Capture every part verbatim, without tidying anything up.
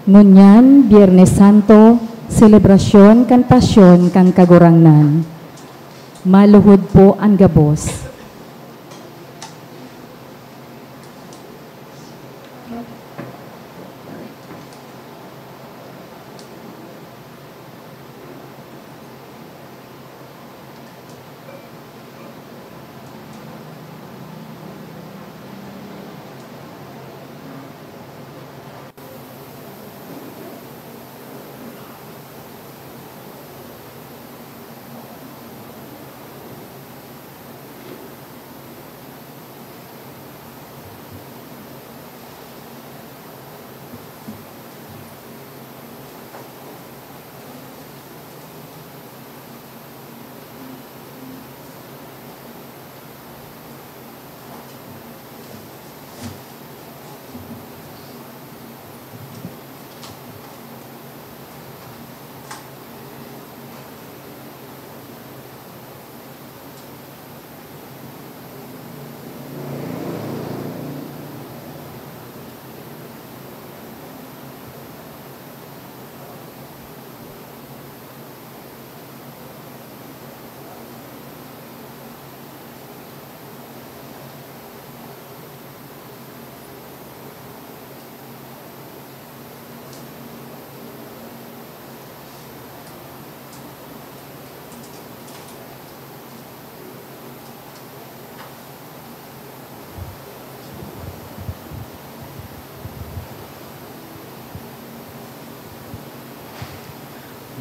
Ngunyan, Biyernes Santo, selebrasyon kan Pasyon kan Kagurangnan. Maluhod po an gabos.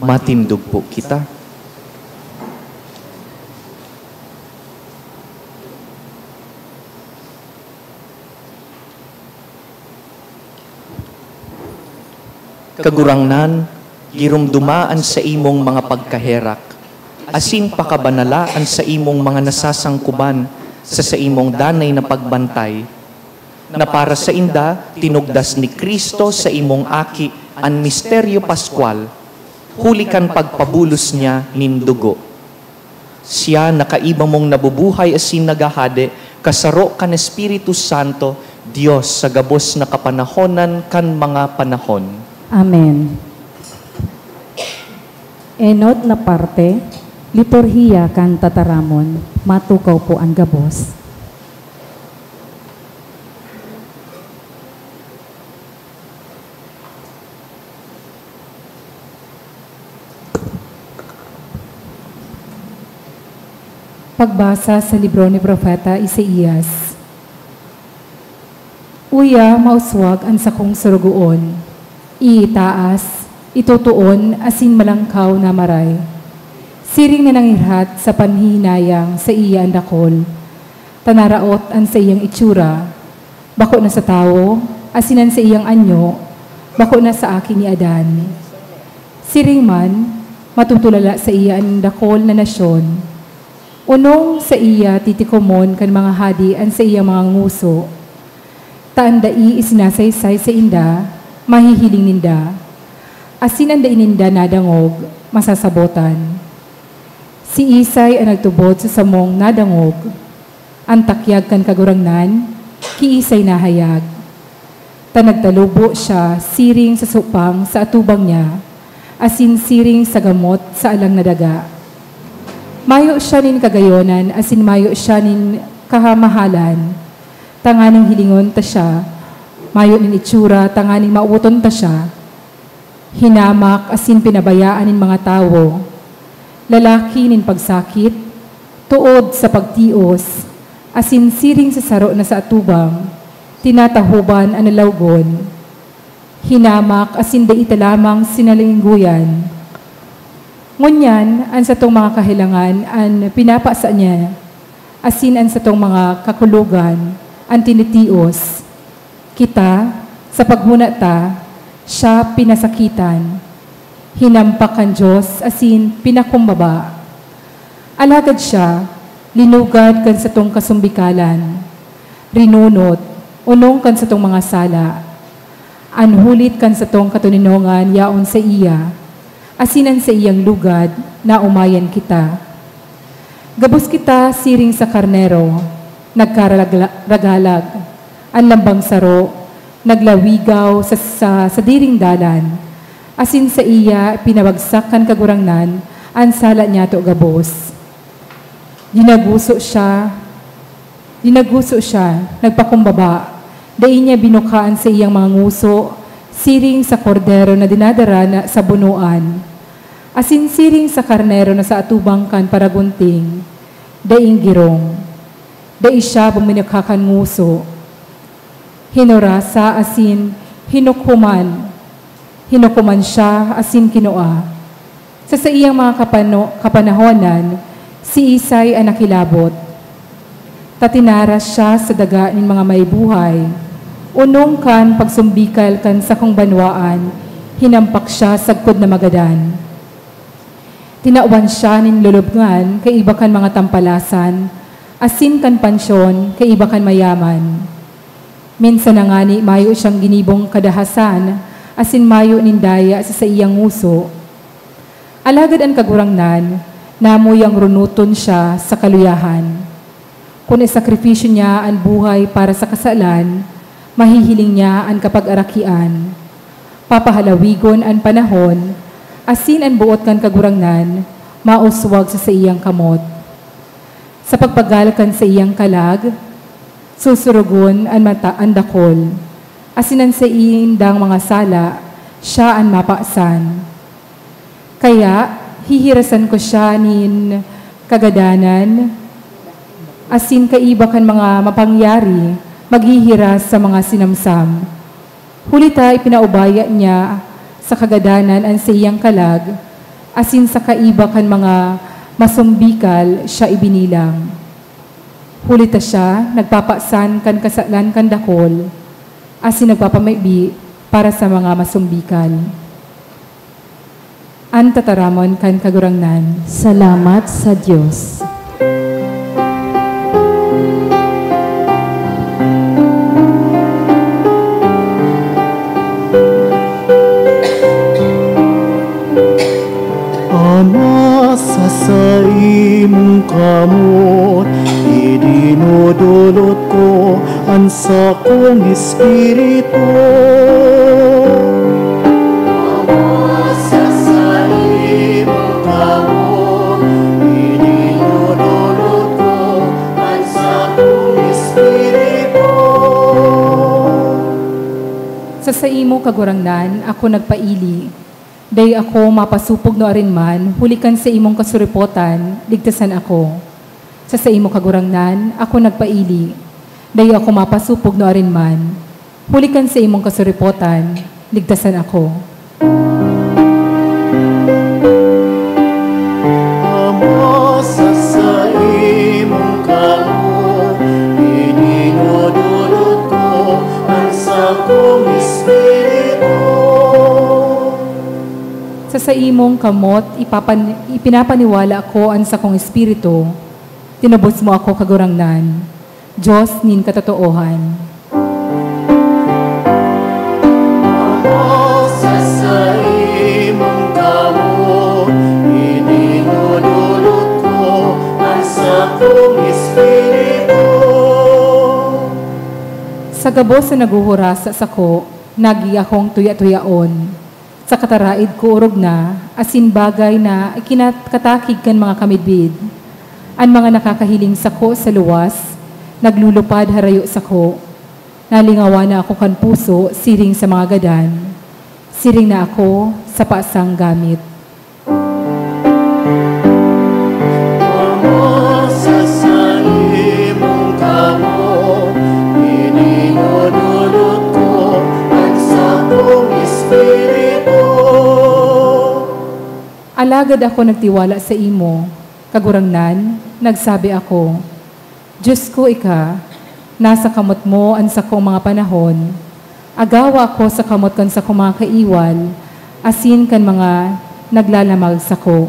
Matindog po kita. Kagurangnan, giromdoma an saimong mga pagkaherak, asin pakabanala an saimong mga nasasangkoban sa saimong danay na pagbantay, na para sainda tinugdas ni Cristo, saimong Aki, an misteryo paskwal, huli kan pagpabulos niya nin dugo. Siya na kaiba mong nabubuhay asin naghahade, kasaro kan Espiritu Santo, Dios sa gabos na kapanahonan kan mga panahon. Amen. Enot na parte, Liturhiya kan Tataramon. Matukaw po an gabos. Pagbasa sa libro ni Propeta Isaias. Uya, mauswag an sakong sorogoon, iitaas, itutuon, asin malangkaw na maray. Siring na nangirhat sa panhihinayang saiya an dakul, ta naraot an saiyang itsura, bako na sa tawo, asin an saiyang anyo, bako na sa aki ni Adan. Siring man, matutulala saiya an dakul na nasyon. Onong saiya titikomon kan mga hadi an saiyang mga ngoso, ta an dai isinasaysay sainda, mahihiling ninda, asin an dai ninda nadangog, masasabotan. Siisay an nagtubod sa samong nadangog? An takyag kan Kagurangnan, kiisay nahayag? Ta nagtalubo siya siring sa supang sa atubang niya, asin siring sa gamot sa alang na daga. Mayo siya nin kagayonan asin mayo siya nin kahamahalan, tanganing hilingon ta siya, mayo nin itsura, tanganing mawoton ta siya. Hinamak asin pinabayaan nin mga tawo, lalaki nin pagsakit, tood sa pagtios, asin siring sa saro na sa atubang, tinatahoban an lalawgon. Hinamak asin dai ta lamang sinalinggoyan. Ngunyan, an satong mga kahelangan an pinapasa niya, asin an satong mga kakulogan an tinitios. Kita, sa paghona ta, siya pinasakitan, hinampak kan Dios asin pinakumbaba. Alagad siya linugad kan satong kasumbikalan, rinunot onong kan satong mga sala. An hulit kan satong katoninongan yaon saiya, asin an saiyang lugad naomayan kita. Gabos kita siring sa karnero, nagkaragalag, an lambang saro, Naglawigaw sa, sa sadiring dalan, asin saiya pinabagsak kan Kagurangnan an sala niyato gabos. Dinaguso siya, dinaguso siya, nagpakumbaba, dai niya binuka an saiyang mga nguso, siring sa kordero na dinadara na sa bunoan, asin siring sa karnero na sa atubang kan paragunting, daing girong. Dai siya buminuka kan nguso. Hinurasa asin hinukoman. Hinukoman siya asin kinua. Sa saiyang mga kapano-, kapanahonan, siisay an nakilabot? Ta tinaras siya sa daga nin mga may buhay. Onong kan pagsumbikal kan sakong banwaan, hinampak siya sagkod na magadan. Tinawan siya nin lulubngan kaiba kan mga tampalasan, asin kan pansyon kaiba kan mayaman. Minsan na ngani mayo siyang ginibong kadahasan, asin mayo nin daya sa saiyang ngoso. Alagad an Kagurangnan, namuyang runoton siya sa kaluyahan. Kun isakripisyo niya an buhay para sa kasalan, mahihiling niya an kapagarakian. Papahalawigon an panahon, asin an boot kan Kagurangnan mauswag sa saiyang kamot. Sa pagpagal kan saiyang kalag, susurugon an mata-, an dakul, asin an saindang mga sala, siya an mapasan. Kaya, hihirasan ko siya nin kagadanan, asin kaiba kan mga mapangyari, maghihiras sa mga sinamsam. Huli ta ipinaubaya niya sa kagadanan an saiyang kalag, asin sa kaiba kan mga masumbikal siya ibinilang. Huli ta siya nagpapasan kan kasalan kan dakul, asin nagpapamibi para sa mga masumbikal. An tataramon kan Kagurangnan. Salamat sa Dios. Ama, sa saimong kamot, idinodolot ko an sakong espiritu. Ama, sa saimong kamot, idinodolot ko an sakong espiritu. Sa saimo, Kagurangnan, ako nagpaili. Dai ako mapasopog nuarin man, huli kan saimong kasuripotan, ligtasan ako. Sa saimo, Kagurangnan, ako nagpaili. Dai ako mapasopog nuarin man, huli kan saimong kasuripotan, ligtasan ako. Ama, sa saimong kamot, idinodolot ko an sakong espiritu. Sa saimong kamot, ipapan-, ipinapaniwala ko an sakong espiritu. Tinubos mo ako, Kagurangnan, Dios nin katotoohan. Sa saimong kamot, idinodolot ko an sakong espiritu. Sa gabos na naghuhuras sa sako, nagi akong tuya-tuyaon. Sa kataraed ko orog na, asin bagay na ikinakatakig kan mga kamidbid. An mga nakakahiling sako sa luwas, naglulupad harayo sako. Nalingawan na ako kan puso siring sa mga gadan. Siring na ako sa pasang gamit. Ama, sa saimong kamot, idinodolot ko an sakong espiritu. Alagad ako nagtiwala saimo, Kagurangnan, nagsabi ako, Dios ko ika, nasa kamot mo an sakong mga panahon. Agawa ako sa kamot kan sakong mga kaiwal, asin kan mga naglalamag sako.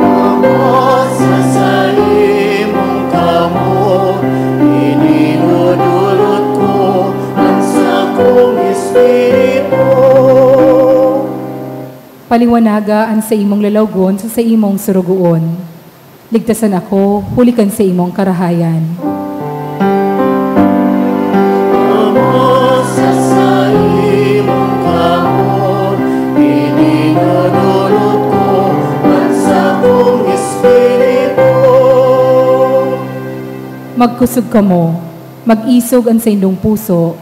Ama, sa saimong kamot, idinudulot ko an sakong espiritu. Paliwanaga an saimong lalawgon sa saimong sorogoon. Ligtasan ako huli kan saimong karahayan. Sa saimong kamot, idinudulot ko an sakong espiritu. Magkusog kamo, mag-isog an saindong puso,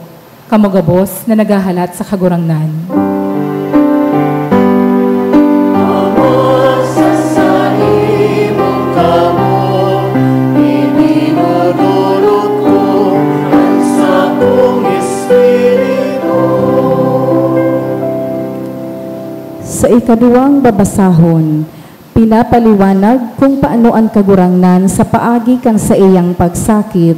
kamo gabos na naghahalat sa Kagurangnan. Amon sa saimong kamot, idinudulot ko an sakong espiritu. Sa ikaduwang babasahon, pinapaliwanag kung paano an Kagurangnan sa paagi kan saiyang pagsakit,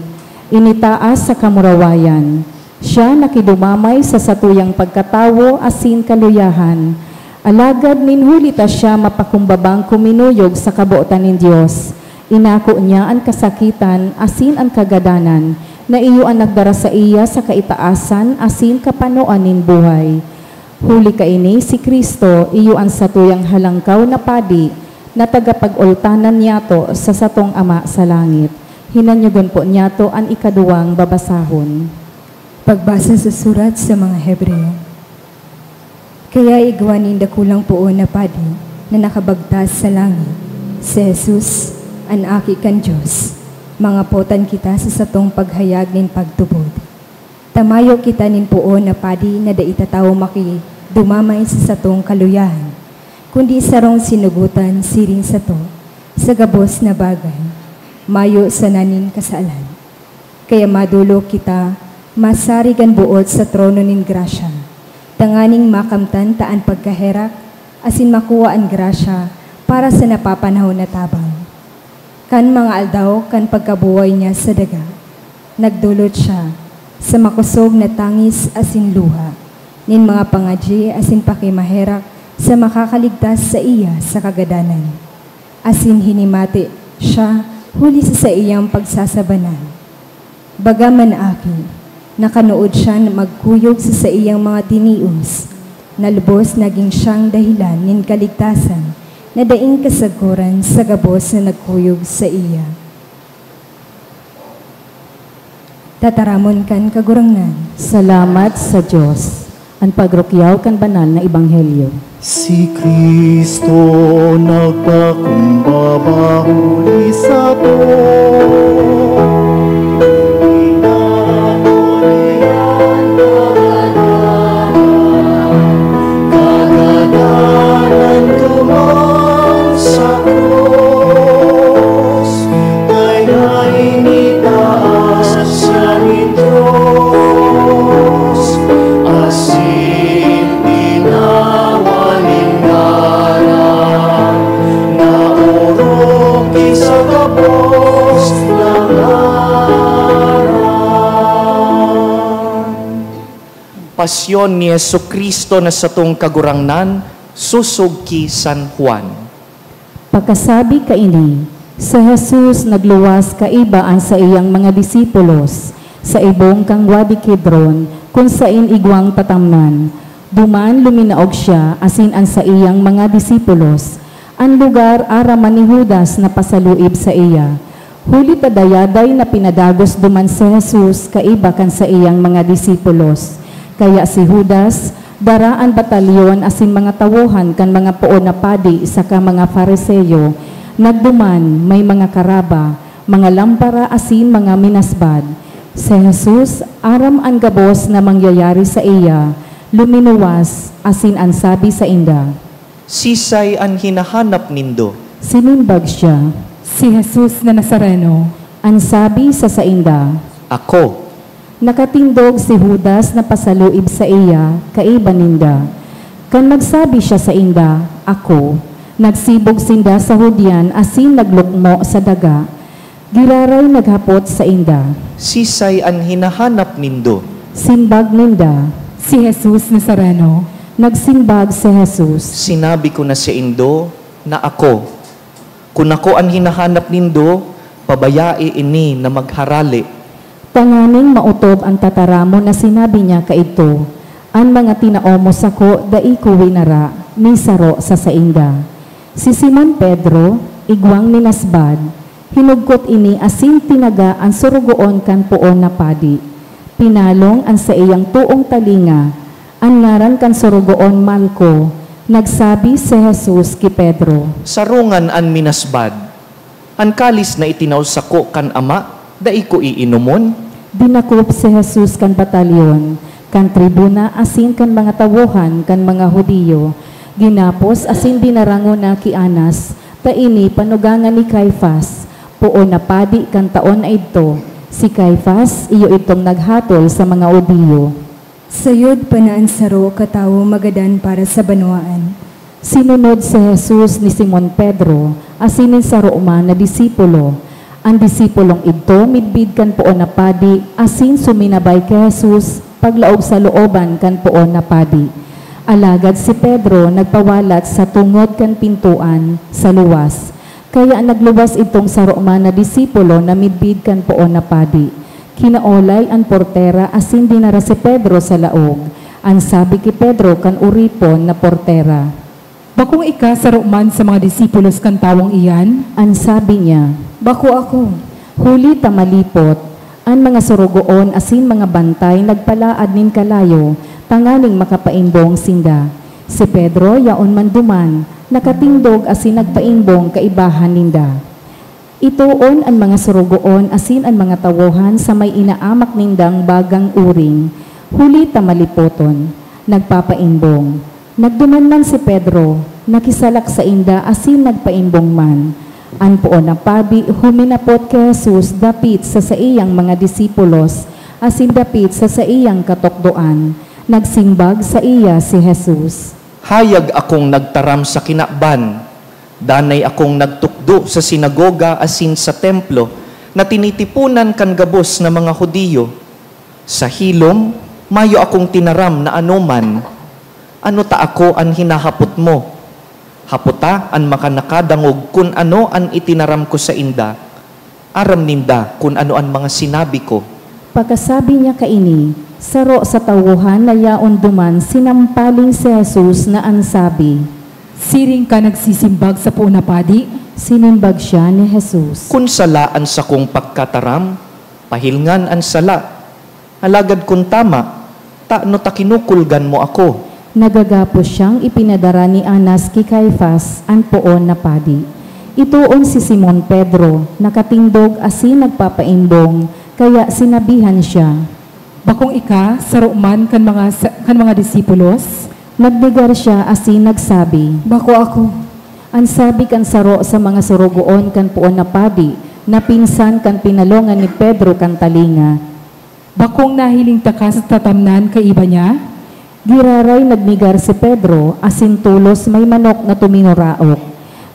initaas sa kamurawayan. Siya nakidumamay sa satuyang pagkatawo asin kaluyahan. Alagad nin huli ta siya mapakumbabang kuminuyog sa kabotan nin Dios, inako niya an kasakitan asin an kagadanan na iyo an nagdara saiya sa kaitaasan asin kapanoan nin buhay. Huli kaini, si Cristo iyo an satuyang halangkaw na padi na tagapag-ultanan niyato sa satong Ama sa langit. Hinanyogon po niyato an ikaduwang babasahon. Pagbasa sa surat sa mga Hebreo. Kaya igwa nin dakulang poon na padi na nakabagtas sa langit, si Jesus, an Aki kan Dios, mangapotan kita sa satong paghayag nin pagtubod. Ta mayo kita nin poon na padi na dai tatawo makidumamay sa satong kaluyahan, kundi sarong sinugotan siring sato sa gabos na bagay, mayo sana nin kasalan. Kaya madolok kita masarig an boot sa trono nin grasya, tanganing makamtan ta an pagkaherak asin makua an grasya para sa napapanahon na tabang. Kan mga aldaw kan pagkabuhay niya sa daga, nagdolot siya sa makosog na tangis asin luha nin mga pangadyi asin pakimaherak sa makakaligtas saiya sa kagadanan, asin hinimati siya huli sa saiyang pagsasabanan. Baga man aki, nakanood siya na magkuyog sa saiyang mga tinios, na lubos nagin siyang dahelan nin kaligtasan na daing kasagkoran sa gabos na nagkuyog saiya. Tataramon kan Kagurangnan. Salamat sa Dios. An pagrukyaw kan banal na ebanghelyo. Si Cristo nagpakumbaba huli sato. Pinatuli an kagadanan, kagadanan duman sa krus. Kaya initaas siya nin Dios, asin tinawan nin ngaran na orog ki sa gabos na ngaran. Pasyon ni Jesu-Cristo na satong Kagurangnan, sosog ki San Juan. Pakasabi kaini, si Jesus nagluwas kaiba an saiyang mga disipulos sa ibong kan Wadi Kidron, kun saen igwang tatamnan. Duman luminaog siya asin an saiyang mga disipulos. An lugar aram man ni Judas na pasaluib saiya. Huli ta dayaday na pinadagos duman si Jesus kaiba kan saiyang mga disipulos. Kaya si Judas, dara an batalyon asin mga tawohan kan mga poon na padi saka mga Fariseo, nagduman, may mga karaba, mga lampara asin mga minasbad. Si Jesus, aram an gabos na mangyayari saiya, luminuwas, asin an sabi sainda, "Sisay an hinahanap nindo?" Sinimbag siya, "Si Jesus na Nazareno." An sabi sa sainda, "Ako." Nakatindog si Judas na pasaluib saiya kaiba ninda. Kan nagsabi siya sainda, "Ako," nagsibog sinda sa hudyan asin naglukmo sa daga. Giraray naghapot sainda, "Sisay an hinahanap nindo?" Simbag ninda, "Si Jesus Nazareno." Nagsimbag si Jesus, "Sinabi ko na saindo na ako. Kun ako an hinahanap nindo, pabayae ini na magharale." Tanganing maotob an tataramon na sinabi niya kaidto, "An mga tinao mo sako dai ko winara, ni saro sa sainda." Si Simon Pedro, igwang minasbad, hinugkot ini asin tinaga an sorogoon kan poon na padi. Pinalong an saiyang toong talinga, an ngaran kan sorogoon Malco. Nagsabi si Jesus ki Pedro, "Sarungan an minasbad. An kalis na itinao sako kan Ama, dai ko iinomon?" Dinakop si Jesus kan batalyon, kan tribuna asin kan mga tawohan kan mga Judio. Ginapos asin dinara ngona ki Anas, ta ini panugangan ni Caifas, poon na padi kan taon na idto. Si Caifas, iyo idtong naghatol sa mga Judio. Sayod pa na an saro ka tawo magadan para sa banwaan. Sinunod si Jesus ni Simon Pedro asin nin saro man na disipulo. An disipulong idto midbid kan poon na padi asin suminabay ki Jesus paglaog sa looban kan poon na padi. Alagad si Pedro nagpawalat sa tungod kan pintoan, sa luwas. Kaya nagluwas idtong saro man na disipulo na midbid kan poon na padi. Kinaolay an portera asin dinara si Pedro sa laog. An sabi ki Pedro kan oripon na portera, "Bakong ika saro man sa mga disipulos kan tawong iyan?" An sabi niya, "Bako ako." Huli ta malipot, an mga sorogoon asin mga bantay nagpalaad nin kalayo tanganing makapaimbong sinda. Si Pedro yaon man duman, nakatindog asin nagpaimbong kaibahan ninda. Itoon an mga sorogoon asin an mga tawohan sa may inaamak nindang bagang uring, huli ta malipoton, nagpapaimbong. Nagduman man si Pedro, nakisalak sainda asin nagpaimbong man. An poon na padi huminapot ki Jesus dapit sa saiyang mga disipulos asin dapit sa saiyang katukdoan. Nagsimbag saiya si Jesus, "Hayag akong nagtaram sa kinaban. Danay akong nagtukdo sa sinagoga asin sa templo na tinitiponan kan gabos na mga Judio. Sa hilom, mayo akong tinaram na anoman. Ano ta ako an hinahapot mo? Hapota an mga nakadangog kun ano an itinaram ko sainda. Aram ninda kun ano an mga sinabi ko." Pakasabi niya kaini, saro sa tawohan na yaon duman sinampaling si Jesus na an sabi, "Siring ka nagsisimbag sa poon na padi?" Sinimbag siya ni Jesus, "Kun sala an sakong pagkataram, pahilngan an sala. Alagad kun tama, tano ta kinukulgan mo ako?" Nagagapos siyang ipinadara ni Anas ki Caifas, an poon na padi. Itoon si Simon Pedro, nakatindog asin nagpapaimbong, kaya sinabihan siya, "Bakong ika saro man kan mga sa-, kan mga disipulos?" Nagnegar siya asin nagsabi, "Bako ako." An sabi kan saro sa mga sorogoon kan poon na padi, na pinsan kan pinalongan ni Pedro kan talinga, "Bakong nahiling taka sa tatamnan kaiba niya?" Giraray nagnegar si Pedro asin tolos may manok na tuminuraok.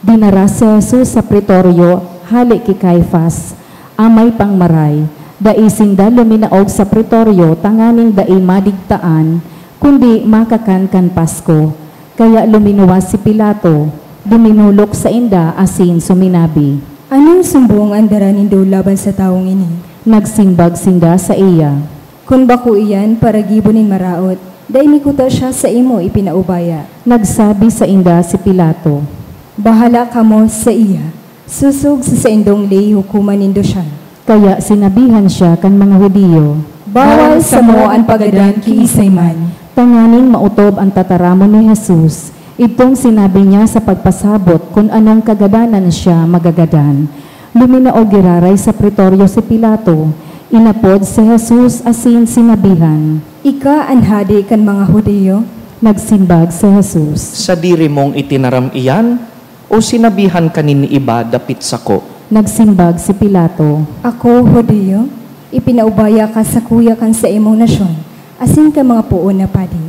Dinara si Jesus sa pretoryo hale ki Caifas, amay pang maray. Dai sinda luminaog sa pretoryo tanganing dai madigtaan, kundi makakan kan Pasko. Kaya luminuwas si Pilato, duminolok sainda asin suminabi, "Anong sumbong an dara nindo laban sa tawong ini?" Nagsimbag sinda saiya, "Kun bako iyan, paragibo nin maraot, dai mi kuta siya saimo ipinaubaya." Nagsabi sainda si Pilato, "Bahala kamo saiya, sosog sa saindong ley hukoman nindo siya." Kaya sinabihan siya kan mga Judio, "Bawal samo an pagadan ki isay man." Tanganing maotob an tataramon ni Jesus, idtong sinabi niya sa pagpasabot kun anong kagadanan siya magagadan. Luminaog giraray sa pretoryo si Pilato, inapod si Jesus asin sinabihan, "Ika an hade kan mga Judio?" Nagsimbag si Jesus, "Sadiri mong itinaram iyan, o sinabihan ka nin iba dapit sako?" Nagsimbag si Pilato, "Ako, Judio? Ipinaubaya ka sakuya kan saimong nasyon asin kan mga poon na padi.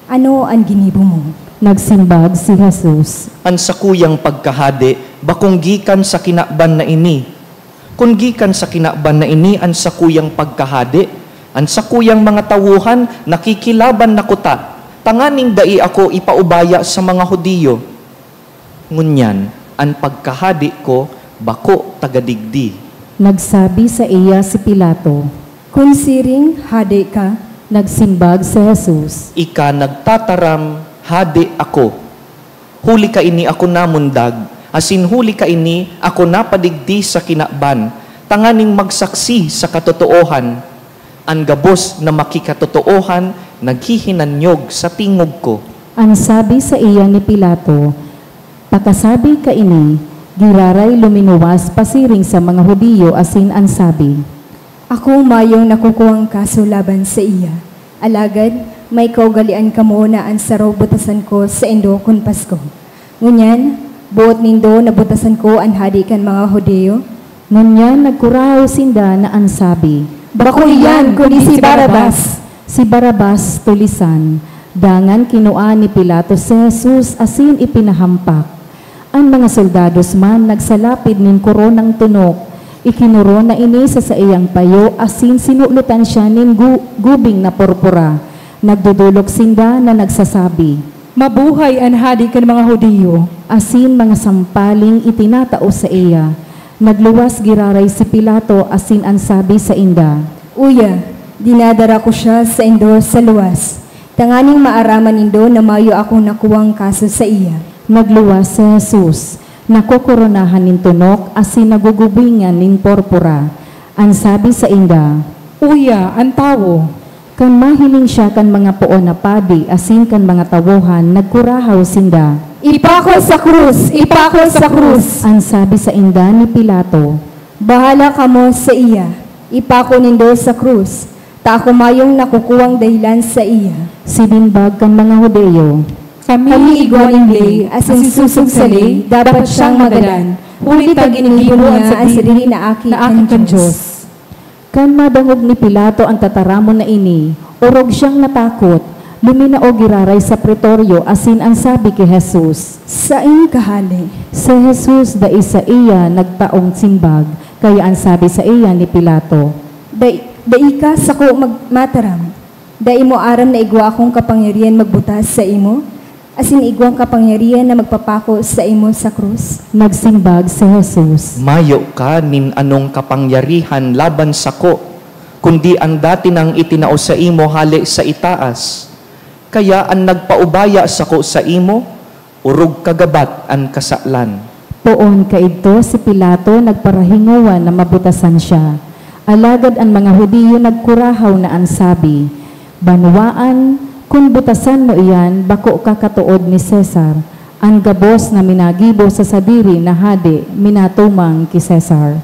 Ano an ginibo mo?" Nagsimbag si Jesus, "An sakuyang pagkahade bakong gikan sa kinaban na ini. Kun gikan sa kinaban na ini an sakuyang pagkahade, an sakuyang mga tawohan nakikilaban na kuta, tanganing dai ako ipaubaya sa mga Judio. Ngunyan, an pagkahade ko bako taga digdi." Nagsabi saiya si Pilato, "Kun siring, hade ka?" Nagsimbag si Jesus, "Ika nagtataram, hade ako. Huli kaini ako namundag, asin huli kaini ako napadigdi sa kinaban, tanganing magsaksi sa katotoohan. An gabos na makikatotoohan naghihinanyog sa tingog ko. An sabi saiya ni Pilato, "Pakasabi kaini," giraray luminuwas pasiring sa mga Judio asin an sabi, "Ako mayong nakukuang kaso laban saiya. Alagad, may kaugalean kamo na an saro butasan ko saindo kun Pasko. Ngunyan, boot nindo na butasan ko an hade kan mga Judio?" Ngunyan nagkurahaw sinda na an sabi, "Bako iyan, kundi si Barrabas!" Si Barrabas tulisan. Dangan kinua ni Pilato si Jesus asin ipinahampak. An mga soldados man nagsalapid nin koronang tunok. Ikinorona ini sa saiyang payo asin sinulotan siya nin gu- gubing na purpura. Nagdodolok sinda na nagsasabi, "Mabuhay an hade kan mga Judio!" Asin mga sampaling itinatao saiya. Nagluwas giraray si Pilato asin an sabi sainda, "Uya, dinadara ko siya saindo sa luwas, tanganing maaraman nindo na mayo akong nakuwang kaso saiya." Nagluwas si Jesus, nakokoronahan nin tunok asin nagugubingan nin purpura. An sabi sainda, "Uya an tawo!" Kan mahiling siya kan mga poon na padi asin kan mga tawohan, nagkurahaw sinda, "Ipako sa krus! Ipako sa krus!" An sabi sainda ni Pilato, "Bahala kamo saiya. Ipako nindo sa krus, ta ako mayong nakukuwang dahelan saiya." Sinimbag kan mga Judio, "Kami igwa nin ley, asin sosog sa ley, dapat siyang magadan, huli ta ginigibo niya an sadiri na aki kan Dios." Kan madangog ni Pilato an tataramon na ini, orog siyang natakot, luminao giraray sa pretoryo asin an sabi ki Jesus, "Saen ka hale?" Si Jesus dai saiya nagtaong simbag, kaya an sabi saiya ni Pilato, "Dai, dai ka sako mag-, mataram. Dai mo aram na igwa akong kapangyarihan magbutas saimo, asin igwang kapangyarihan na magpapako saimo sa krus?" Nagsimbag si Jesus, "Mayo ka nin anong kapangyarihan laban sako, kundi an dati nang itinao saimo hale sa itaas. Kaya an nagpaubaya sako saimo, orog kagabat an kasalan." Poon kaidto si Pilato nagparahingowa na mabutasan siya. Alagad an mga Judio nagkurahaw na an sabi, "Banwaan, kun butasan mo iyan, bako ka katood ni Cesar. An gabos na minagibo sa sadiri na hade, minatumang ki Cesar."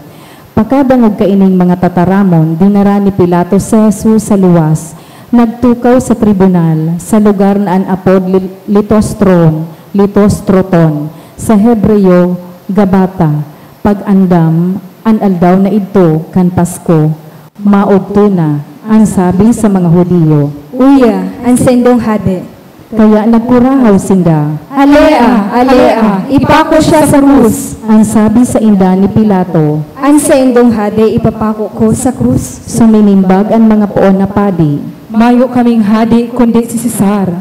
Pakadangog kaining mga tataramon, dinara ni Pilato si Jesus sa luwas. Nagtukaw sa tribunal, sa lugar na an apod Li-, Litostron, Litostroton, sa Hebreo, Gabata, pag-andam, an aldaw na idto kan Pasko. "Maodto na," an sabi sa mga Judio. "Uya, an saindong hade." Kaya nagkurahaw sinda, "Alea! Alea! Ipako siya sa krus!" An sabi sainda ni Pilato, "An saindong hade ipapako ko sa krus." Suminimbag an mga poon na padi, "Mayo kaming hade kundi si Cesar."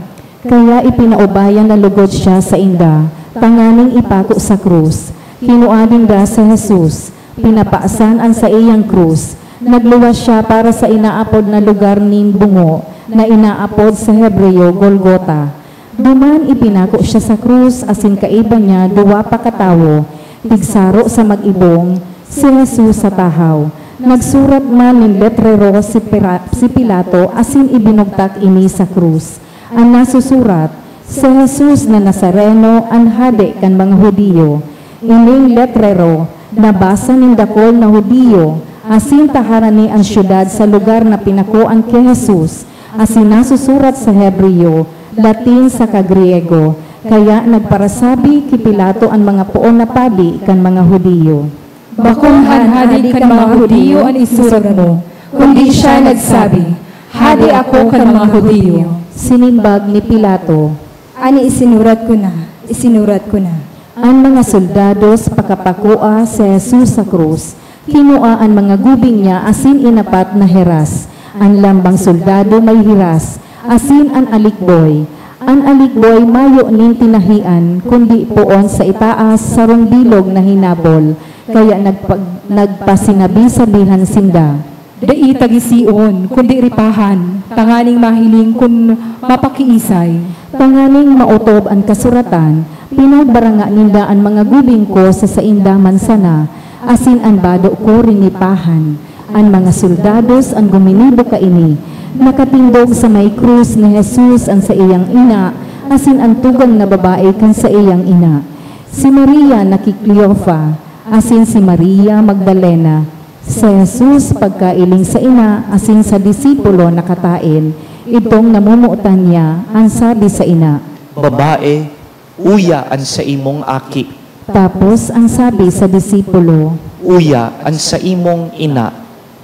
Kaya ipinaubayan na lugod siya sainda, tanganing ipako sa krus. Kinua ninda si Jesus, pinapasan an saiyang krus. Nagluwas siya para sa inaapod na lugar nin bungo, na inaapod sa Hebreo Golgota. Duman ipinako siya sa krus asin kaiba niya duwa pa katawo, tigsaro sa mag-ibong, si Jesus sa tahaw. Nagsurat man nin letrero si Pira-, si Pilato asin ibinugtak ini sa krus. An nasusurat, "Si Jesus na Nazareno, an Hade kan mga Judio." Ining letrero, nabasa nin dakul na Judio, asin taharan ni an syudad sa lugar na pinakoan ki Jesus, asin nasusurat sa Hebreo, Latin saka Griego. Kaya nagparasabi ki Pilato an mga poon na padi kan mga Judio. "Bakong an Hade kan mga Judio an isurat mo, kundi siya nagsabi, 'Hade ako kan mga Judio.'" Sinimbag ni Pilato, "An isinurat ko na, isinurat ko na." An mga soldados pakapakoa si Jesus sa krus, kinua an mga gubing niya asin inapat na heras. An lambang soldado may heras, asin an alikboy. An alikboy mayo nin tinahian, kundi poon sa itaas sarong bilog na hinabol, kaya nagpag-, nagpasinabi-sabihan sinda, "Dai tagision, kundi ripahan, tanganing mahiling kun mapakiisay." Tanganing maotob an kasuratan, pinagbaranga ninda an mga gubing ko sa sainda man sana, asin an bado ko rinipahan. An mga soldados an guminibo kaini. Nakatindog sa may krus ni Jesus an saiyang ina asin an tugang na babae kan saiyang ina, si Maria na ki Cleofa asin si Maria Magdalena. Si Jesus, pagkailing sa ina asin sa disipulo, nakataen, idtong namomotan niya. An sabi sa ina, "Babae, uya an saimong aki." Tapos an sabi sa disipulo, "Uya an saimong ina."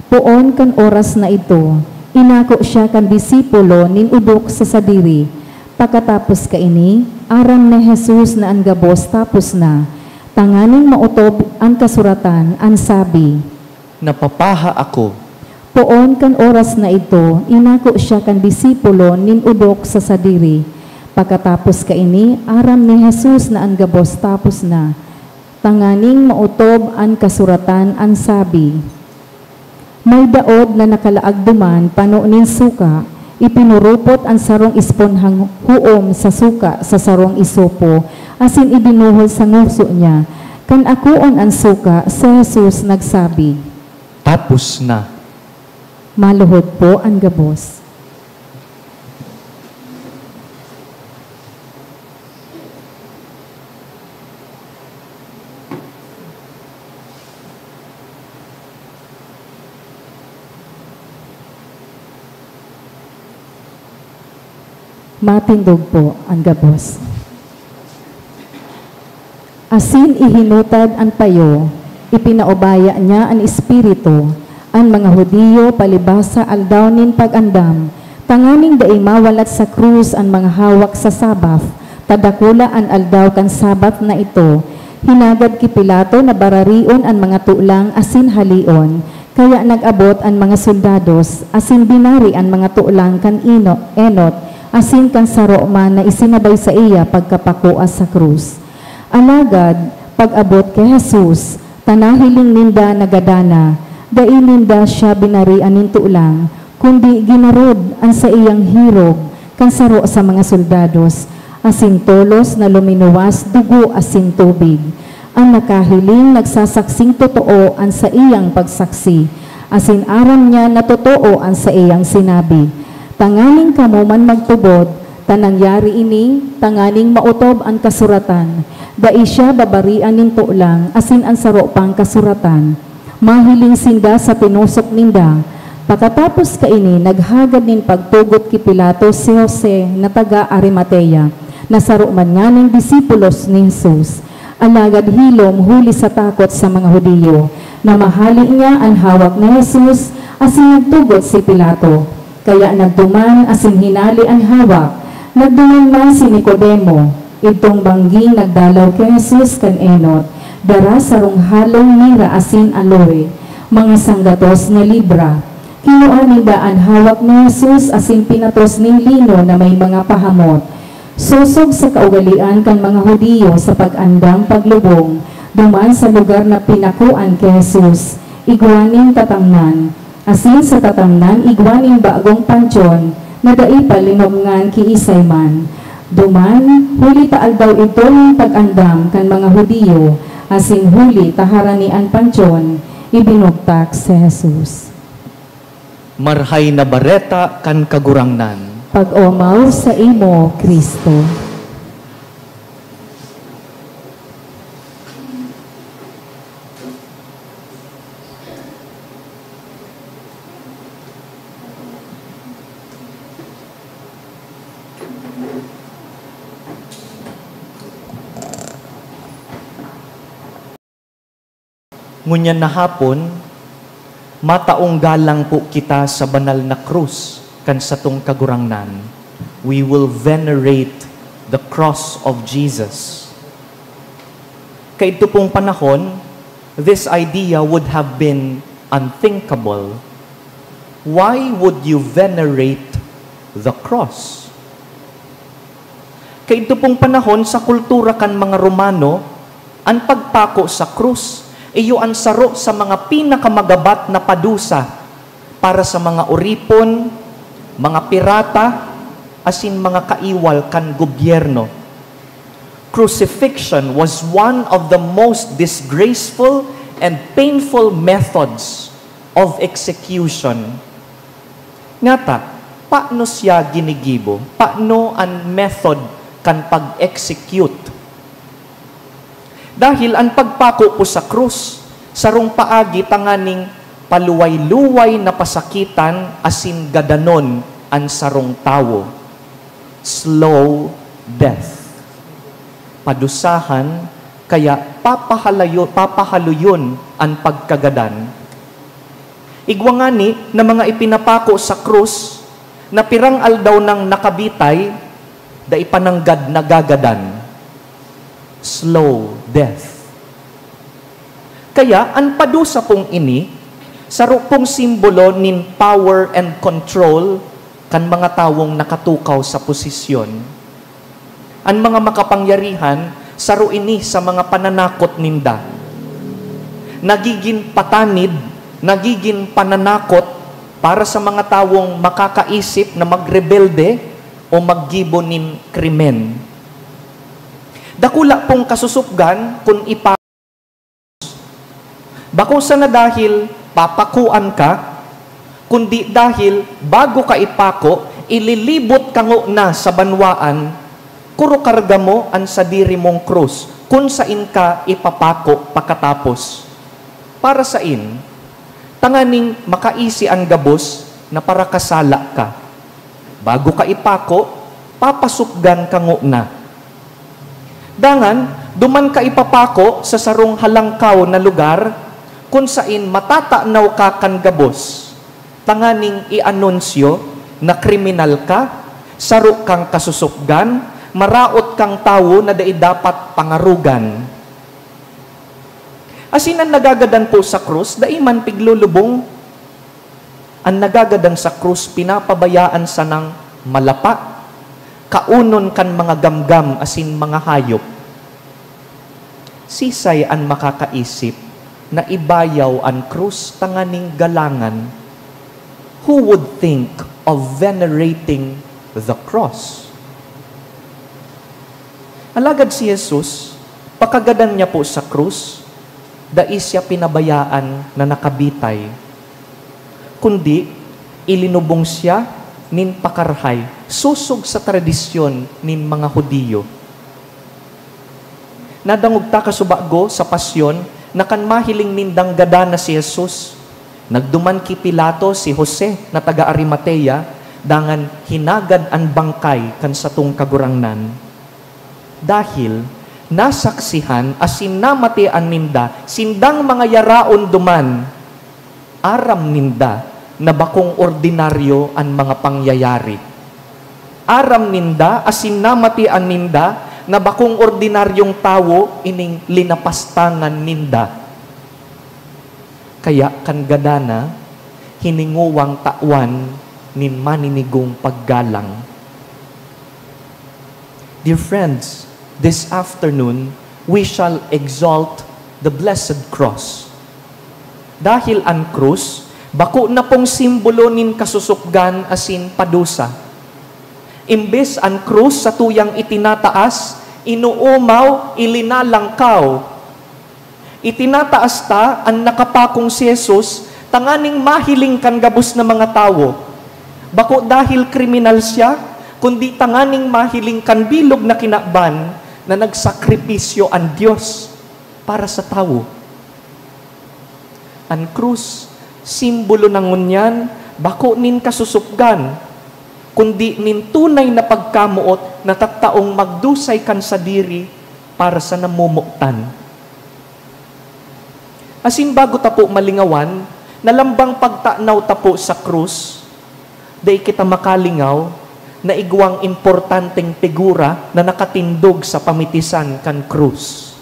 Poon kan oras na idto, inako siya kan disipulo nin odok sa sadiri. Pakatapos kaini, aram ni Jesus na an gabos tapos na, tanganing maotob an kasuratan, an sabi, "Napapaha ako." Poon kan oras na idto, inako siya kan disipulo nin odok sa sadiri. Pakatapos kaini, aram ni Jesus na an gabos tapos na, tanganing maotob an kasuratan, an sabi, "May daod na nakalaag duman pano nin suka, ipinurupot an sarong esponhang huom sa suka sa sarong isopo, asin ibinuhol sa ngoso niya. Kan akoon an suka, si Jesus nagsabi, 'Tapos na.'" Maluhod po an gabos. Matindog po an gabos. Asin ihinutad an payo, ipinaubaya niya an Espiritu. An mga Judio palibasa Aldaw nin Pag-andam, tanganing dai mawalat sa krus an mga hawak sa Sabbath, ta dakula an aldaw kan Sabbath na ito. Hinagad ki Pilato na bararion an mga tulang asin haleon, kaya nag-abot an mga soldados asin binari an mga tulang kan ino-, enot asin kan saro man na isinabay saiya pagkapakua sa krus. Alagad, pag-abot ki Jesus, ta nahiling ninda na gadan na, dai ninda siya binarian nin tulang, kundi ginarod an saiyang hirog kan saro sa mga soldados, asin tolos na luminuwas dugo asin tubig. An nakahiling nagsasaksing totoo an saiyang pagsaksi, asin aram niya na totoo an saiyang sinabi. Tanganing kamo man magtubod, ta nangyari ini tanganing maotob an kasuratan, "Dai siya babarian nin tulang," asin an saro pang kasuratan. Mahiling sinda sa tinosok ninda. Pakatapos kaini, naghagad nin pagtugot ki Pilato si Jose na taga Arimatea, na saro man nganing disipulos ni Jesus. Alagad hilom huli sa takot sa mga Judio, na mahale niya an hawak ni Jesus, asin nagtugot si Pilato. Kaya nagduman asin hinale an hawak. Nagduman man si Nicodemo, idtong bangging nagdalaw ki Jesus kan enot, dara sarong halong mira asin aloe, mga sanggatos na libra. Kinua ninda an hawak ni Jesus asin pinatos nin lino na may mga pahamot. Sosog sa kaugalean kan mga Judio sa pag-andam paglubong duman sa lugar na pinakuan ki Jesus, igwa nin tatamnan, asin sa tatamnan igwa nin bagong pantyon na dai pa linubngan kiisay man. Duman, huli ta aldaw idto nin pag-andam kan mga Judio, asin huli ta harani an pantyon, ibinugtak si Jesus. Marahay na Bareta kan Kagurangnan. Pag-omaw saimo, Cristo. Ngunyan na hapon, mataong galang po kita sa banal na krus kan satong Kagurangnan. We will venerate the cross of Jesus. Kaidto pong panahon, this idea would have been unthinkable. Why would you venerate the cross? Kaidto pong panahon, sa kultura kan mga Romano, an pagpako sa krus iyo an saro sa mga pinakamagabat na padusa para sa mga oripon, mga pirata, asin mga kaiwal kan gobyerno. Crucifixion was one of the most disgraceful and painful methods of execution. Ngata, paano siya ginigibo? Paano an method kan pag-execute? Dahil an pagpako po sa krus, sarong paagi tanganing paluway-luway na pasakitan asin gadanon an sarong tawo. Slow death. Padusahan, kaya papahalayo-, papahaluyon an pagkagadan. Igwa ngani na mga ipinapako sa krus na pirang aldaw nang nakabitay, dai pa nanggad nagagadan. Slow death. Kaya, an padusa pong ini, saro pong simbolo nin power and control kan mga tawong nakatukaw sa posisyon. An mga makapangyarihan, saro ini sa mga pananakot ninda. Nagigin patanid, nagigin pananakot para sa mga tawong makakaisip na magrebelde o maggibo nin krimen. Dakula pong kasusupgan kun ipa-, bako sana dahil papakuan ka, kundi dahil bago ka ipako, ililibot ka ngona sa banwaan, kurukarga mo an sadiri mong krus kun sain ka ipapako pakatapos. Para sain? Tanganing makaisi an gabos na parakasala ka. Bago ka ipako, papasupgan ka ngona. Dangan, duman ka ipapako sa sarong halangkaw na lugar, kun sain matatanaw ka kan gabos, tanganing i-anunsyo na kriminal ka, saro kang kasusupgan, maraot kang tawo na dai dapat pangarogan. Asin an nagagadan po sa krus, dai man piglulubong. An nagagadan sa krus pinapabayaan sanang malapa, kaunon kan mga gamgam asin mga hayop. Sisay an makakaisip na ibayaw an krus tanganing galangan? Who would think of venerating the cross? Alagad si Jesus, pakagadan niya po sa krus, dai siya pinabayaan na nakabitay, kundi ilinubong siya nin pakarahay, sosog sa tradisyon nin mga Judio. Nadangog ta kasubago sa Pasyon na kan mahiling nindang gadan na si Jesus, nagduman ki Pilato si Jose na taga Arimatea, dangan hinagad an bangkay kan satong Kagurangnan. Dahil nasaksihan asin namatian ninda sindang mga yaraon duman, aram ninda na bakong ordinaryo an mga pangyayari. Aram ninda asin namatian ninda na bakong ordinaryong tawo ining linapastangan ninda. Kaya kan gadana, hiningowang tawan nin maninigong paggalang. Dear friends, this afternoon, we shall exalt the blessed cross. Dahil an krus, bako na pong simbolo nin kasusupgan asin padusa. Imbes an krus satuyang itinataas, inuomaw, ilinalangkaw. Itinataas ta an nakapakong si Jesus tanganing mahiling kan gabos na mga tawo. Bako dahil kriminal siya, kundi tanganing mahiling kan bilog na kinaban na nagsakripisyo an Dios para sa tawo. An krus, simbolo na ngunyan, bako nin kasusupgan, kundi nin tunay na pagkamoot na tataong magdusay kan sadiri para sa namomotan. Asin bago ta po malingawan na lambang pagtanaw ta po sa krus, dai kita makalingaw na igwang importanteng figura na nakatindog sa pamitisan kan krus.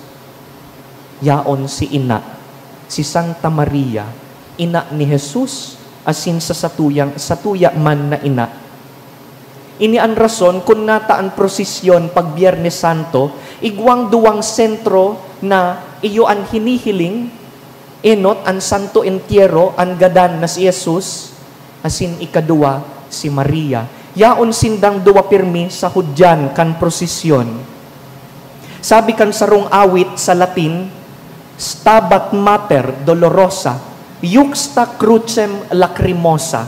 Yaon si ina, si Santa Maria, ina ni Jesus, asin sa satuyang, satuya man na ina. Ini an rason kun nata an prosesyon pag Biyernes Santo, igwang duwang sentro na iyo an hinihiling, enot an Santo Entierro, an gadan na si Jesus, asin ikaduwa, si Maria. Yaon sindang duwa pirmi sa hudyan kan prosesyon. Sabi kan sarong awit sa Latin, "Stabat Mater Dolorosa." Iuxta crucem lacrimosa.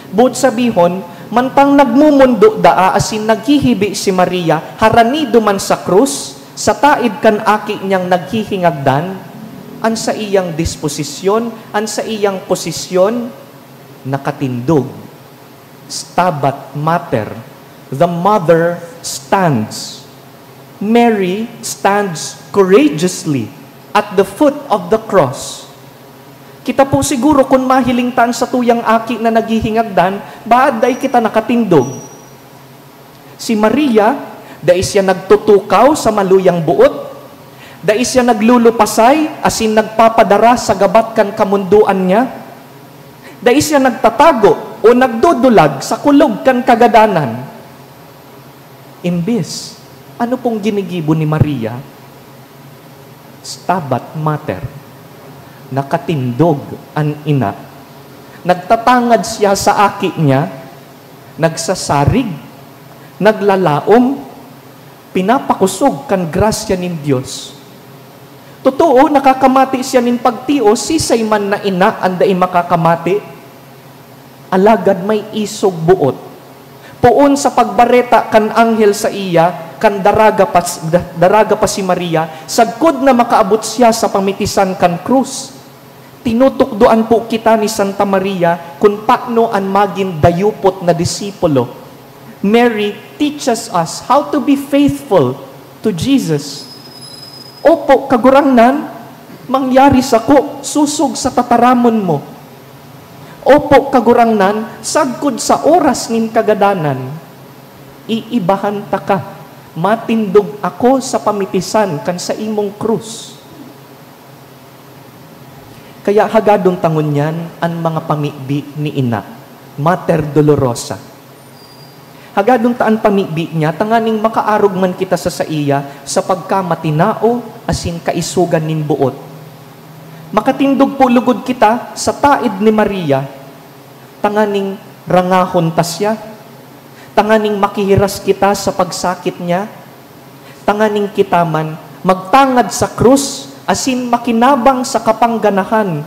Boot sabihon, mantang nagmumundo daa asin naghihibi si Maria harani duman sa krus, sa taed kan Aki niyang naghihingagdan, an saiyang disposisyon, an saiyang posisyon, nakatindog. Stabat Mater, the mother stands. Mary stands courageously at the foot of the cross. Kita po siguro kun mahiling ta an satuyang aki na naghihingagdan, baad dai kita nakatindog. Si Maria, dai siya nagtutukaw sa maluyang boot. Dai siya naglulupasay asin nagpapadara sa gabat kan kamundoan niya. Dai siya nagtatago o nagdudulag sa kulog kan kagadanan. Imbes, ano pong ginigibo ni Maria? Stabat Mater. Nakatindog an ina. Nagtatangad siya sa aki niya, nagsasarig, naglalaom, pinapakosog kan grasya nin Dios. Totoo, nakakamati siya nin pagtios, sisay man na ina an dai makakamati. Alagad may isog boot. Poon sa pagbareta kan anghel saiya, kan daraga pa, da-, daraga pa si Maria, sagkod na makaabot siya sa pamitisan kan krus. Tinutukdoan po kita ni Santa Maria kun paano an magin dayupot na disipulo. Mary teaches us how to be faithful to Jesus. "Opo, Kagurangnan, mangyari sako sosog sa tataramon mo." "Opo, Kagurangnan, sagkod sa oras nin kagadanan, iibahan taka, matindog ako sa pamitisan kan saimong krus." Kaya hagadon ta ngunyan an mga pamibi ni Ina, Mater Dolorosa. Hagadon ta an pamibi niya tanganing makaarog man kita sa saiya sa pagkamatinao asin kaisogan nin boot. Makatindog po lugod kita sa taed ni Maria, tanganing rangahon ta siya, tanganing makihiras kita sa pagsakit niya, tanganing kita man magtangad sa krus asin makinabang sa kapangganahan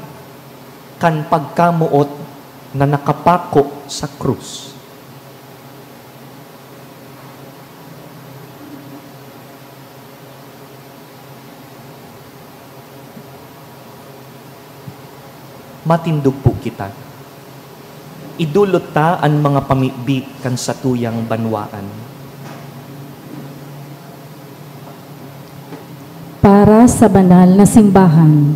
kan pagkamoot na nakapako sa krus. Matindog po kita. Idolot ta an mga pamibi kan satuyang banwaan. Para sa banal na simbahan.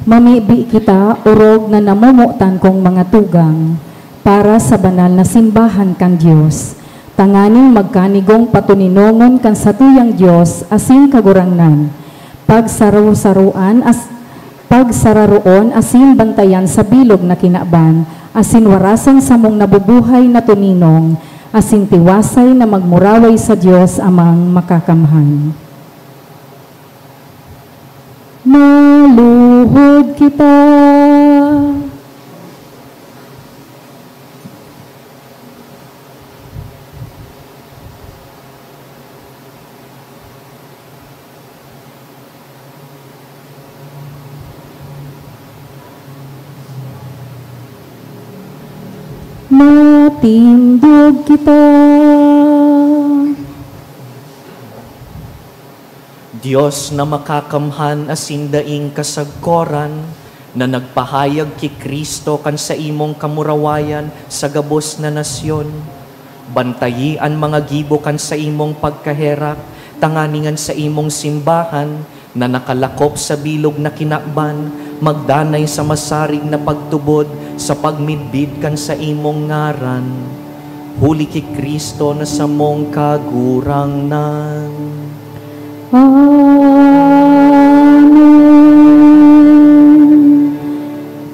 Mamibi kita orog na namomotan kong mga tugang para sa banal na simbahan kan Dios, tanganing magkanigong patoninongon kan satuyang Dios asin Kagurangnan, pagsaro-saroan as-, pagsararoon asin bantayan sa bilog na kinaban, asin warasan samong nabubuhay na toninong, asin tiwasay na magmuraway sa Dios Amang Makakamhan. Maluhod kita. Matindog kita. Dios na makakamhan asin daing kasagkoran, na nagpahayag ki Cristo kan saimong kamurawayan sa gabos na nasyon, bantayi an mga gibo kan saimong pagkaherak, tanganing an saimong simbahan, na nakalakop sa bilog na kinaban, magdanay sa masarig na pagtubod sa pagmidbid kan saimong ngaran. Huli ki Cristo na samong Kagurangnan. Amen.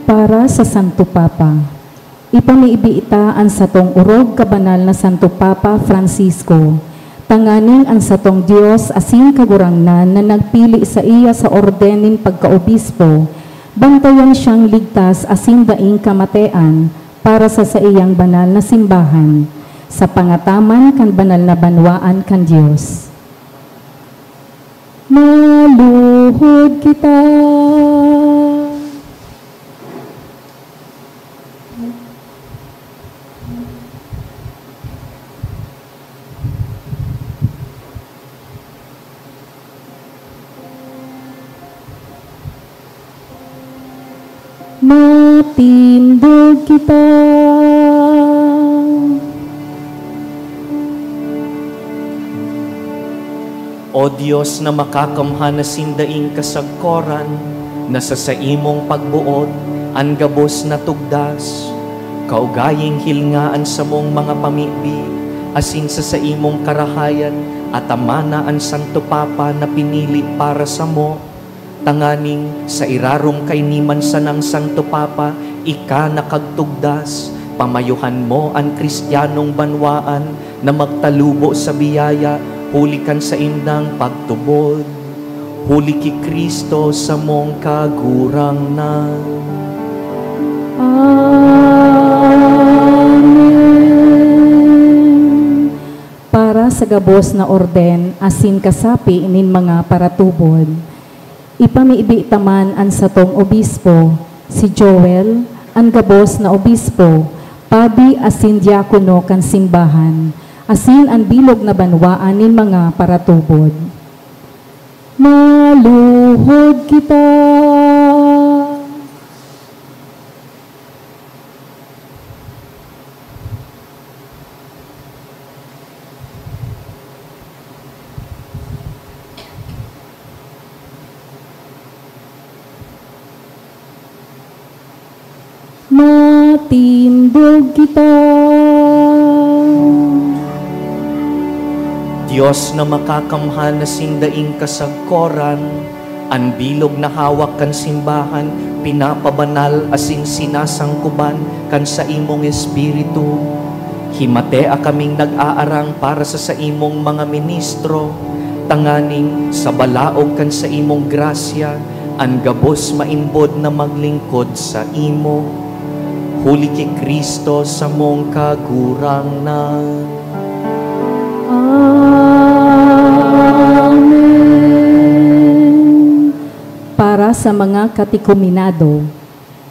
Para sa Santo Papa. Ipamibi ta an satong orog kabanal na Santo Papa Francisco, tanganing an satong Dios asin Kagurangnan na nagpili saiya sa orden nin pagkaobispo, bantayan siyang ligtas asin daing kamatean para sa saiyang banal na simbahan, sa pangataman kan banal na banwaan kan Dios. Maluhod kita. Tindog kita. O Dios na makakamhan asin daing kasagkoran, na sa saimong pagboot an gabos na tugdas, kaugaying hilnga an samong mga pamibi, asin sa saimong karahayan atamana an Santo Papa na pinili para samo, tanganing sa irarom kaini man sanang Santo Papa, ika na kagtugdas, pamayuhan mo an Kristiyanong banwaan na magtalubo sa biyaya huli kan saindang pagtubod. Huli ki Cristo samong Kagurangnan. Amen. Para sa gabos na orden asin kasapi nin mga paratubod, ipamibi ta man an satong obispo, si Joel, an gabos na obispo, padi asin diakono kan simbahan, asin an bilog na banwaan nin mga paratubod. Maluhod kita. Matindog kita. Dios na makakamhan na sindaing kasagkoran, an bilog na hawak kan simbahan pinapabanal asin sinasangkoban kan saimong Espiritu. Himatea kaming nag-aarang para sa saimong mga ministro, tanganing sa balaog kan saimong grasya, an gabos maimbod na maglingkod saimo. Huli ki Cristo samong Kagurangnan. Amen. Para sa mga katekumenado,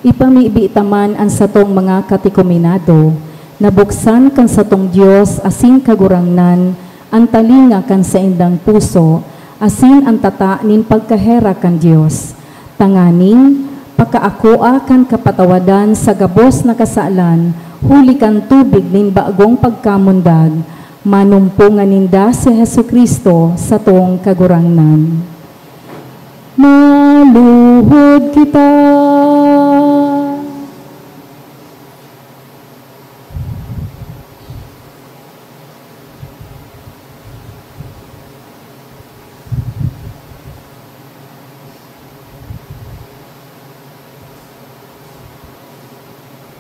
ipamibi ta man an satong mga katekumenado, na buksan kan satong Dios asin Kagurangnan an talinga kan saindang puso asin an tata nin pagkaherak kan Dios, tanganing pakaakoa kan kapatawadan sa gabos na kasalan huli kan tubig nin bagong pagkamundag, manumpongan ninda si Jesu-Cristo, satong Kagurangnan. Maluhod kita.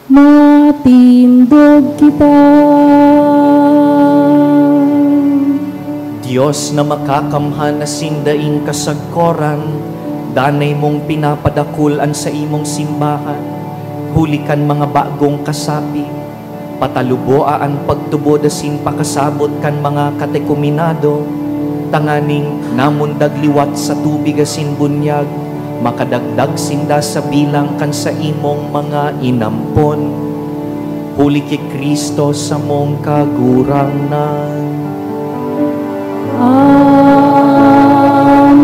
Matindog kita. Dios na makakamhan na sindaing kasagkoran, danay mong pinapadakul an saimong simbahan, huli kan mga bagong kasapi. Pataluboa an pagtubod asin pakasabot kan mga katekumenado, tanganing namundag liwat sa tubig asin bunyag, makadagdag sinda sa bilang kan saimong mga inampon. Huli ki Cristo samong Kagurangnan. Amen.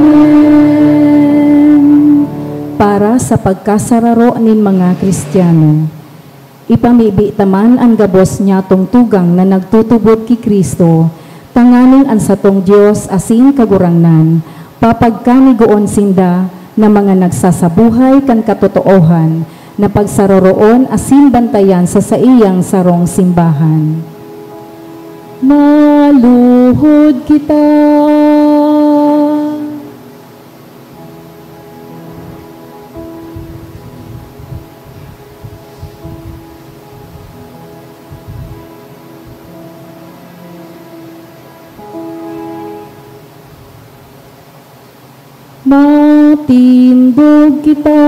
Para sa pagkasararo nin mga Kristiyano, ipamibi ta man an gabos niyatong tugang na nagtutubod ki Cristo, tanganing an satong Dios asin Kagurangnan papagkanigoon sinda na mga nagsasabuhay kan katotoohan na pagsaroroon asin bantayan sa saiyang sarong simbahan. Maluhod kita. Matindog kita.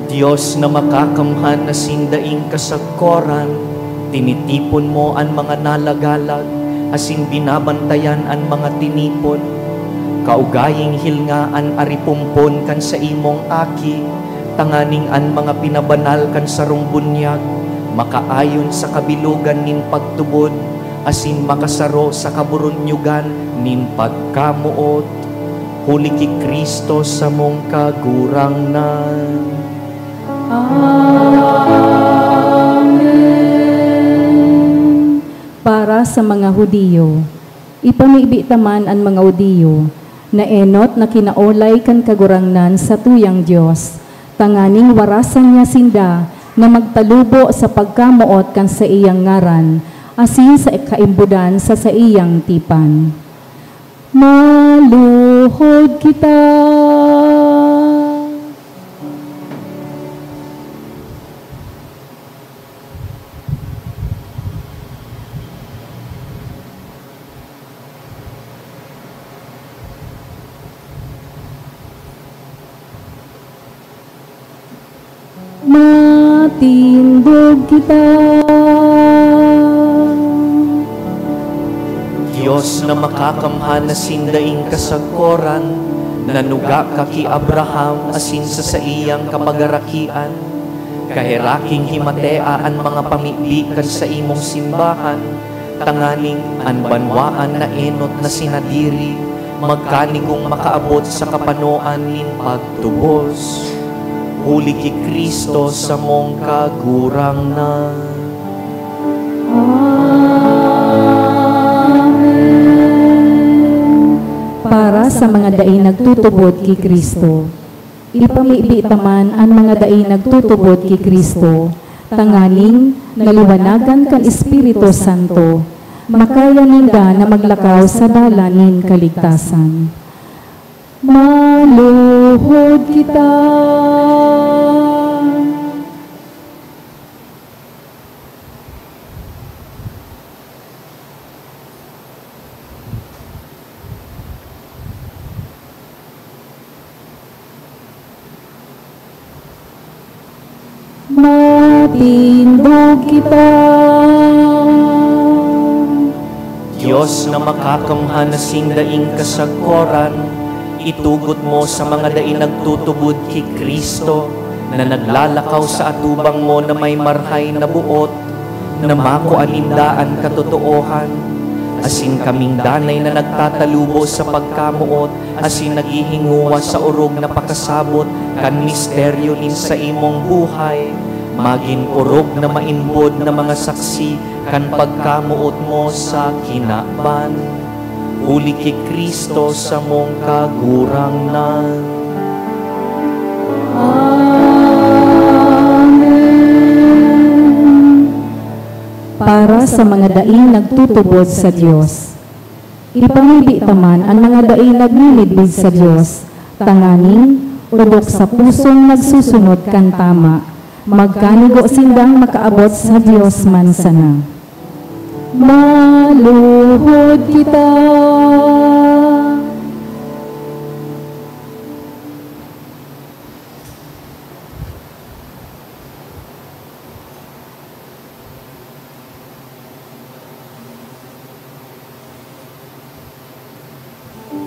Dios na makakamhan na sindaing kasagkoran, tinitipon mo an mga nalagalag, asin binabantayan an mga tinipon. Kaugaying hilnga an aripompon kan saimong Aki, tanganing an mga pinabanal kan sarong bunyag makaayon sa kabilogan nin pagtubod, asin makasaro sa kaburunyogan nin pagkamoot. Huli ki Cristo samong Kagurangnan. Amen. Para sa mga Judio. Ipamibi ta man an mga Judio, na enot na kinaolay kan Kagurangnan sa tuyang Dios, tanganing warasan niya sinda na magtalubo sa pagkamoot kan saiyang ngaran, asin sa kaimbodan sa saiyang tipan. Maluhod kita. Matindog kita. Dios na makakamhan na sindaing kasagkoran, nanuga ka ki Abraham asin sa saiyang kapagarakian. Kaheraking himatea an mga pamibi kan saimong simbahan, tanganing an banwaan na enot na sinadiri magkanigong makaabot sa kapanoan nin pagtubos. Huli ki Cristo samong Kagurangnan. Amen. Para sa mga dai nagtutubod ki Cristo. Ipamibi ta man an mga dai nagtutubod ki Cristo, tanganing, naliwanagan kan Espiritu Santo, makaya ninda na maglakaw sa dalan nin kaligtasan. Maluhod kita. Matindog kita. Dios na makakamhan na sindaing kasagkoran, itugot mo sa mga dai nagtutubod ki Cristo na naglalakaw sa atubang mo na may marhay na boot, na makua ninda an katotoohan, asin kaming danay na nagtatalubo sa pagkamoot asin naghihingowa sa orog na pakasabot kan misteryo nin saimong buhay, magin orog na maimbod na mga saksi kan pagkamoot mo sa kinaban. Huli ki Cristo samong Kagurangnan. Amen. Para sa mga daing nagtutubod sa Dios. Ipamibi ta man an mga dai nagmimidbid sa Dios, tanganing, odok sa pusong nagsusunod kan tama, magkanigo sindang makaabot sa Dios man sana. Maluhod kita.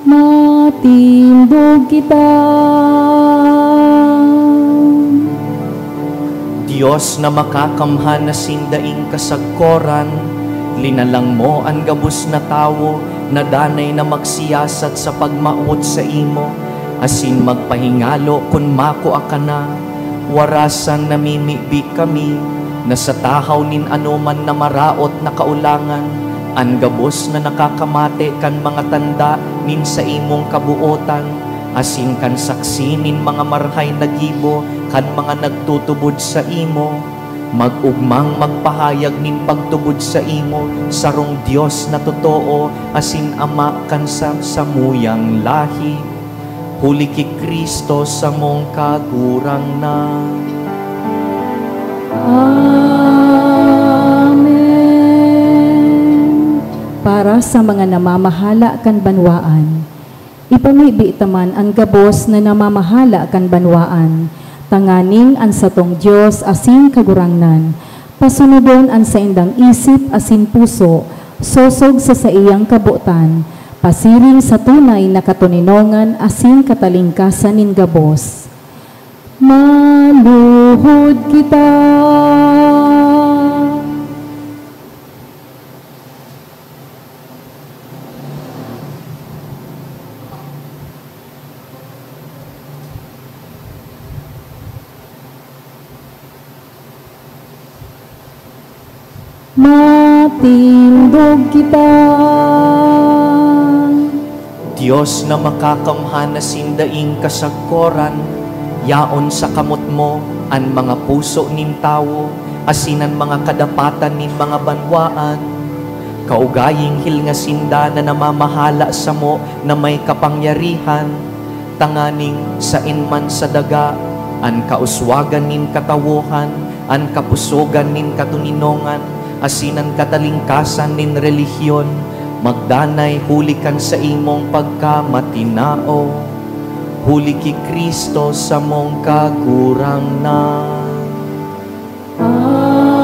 Matindog kita. Dios na makakamhan na sindaing kasagkoran, linalang mo an gabos na tawo na danay na magsiyasat sa pagmawot saimo, asin magpahingalo kun makua ka na. Warasan namimibi kami na sa tahaw nin anoman na maraot na kaolangan, an gabos na nakakamate kan mga tanda nin saimong kabootan, asin kan saksi nin mga marhay na gibo kan mga nagtutubod saimo, mag-ogmang magpahayag nin pagtubod saimo, sarong Dios na totoo asin Ama kan sa samuyang lahi. Huli ki Cristo samong Kagurangnan. Amen. Para sa mga namamahala kan banwaan, ipamibi ta man an gabos na namamahala kan banwaan, tanganing an satong Dios asin Kagurangnan, pasunodon an saindang isip asin puso, sosog sa saiyang kabotan, pasiring sa tunay na katoninongan asin katalingkasan nin gabos. Maluhod kita. Matindog kita. Dios na makakamhan asin daing kasagkoran, yaon sa kamot mo an mga puso nin tawo asin an mga kadapatan nin mga banwaan. Kaugaying hilnga sinda na namamahala samo na may kapangyarihan, tanganing saen man sa daga, an kauswagan nin katawohan, an kapusogan nin katoninongan, asin an katalingkasan nin relihiyon, magdanay huli kan saimong pagkamatinao, huli ki Cristo samong Kagurangnan. Amen.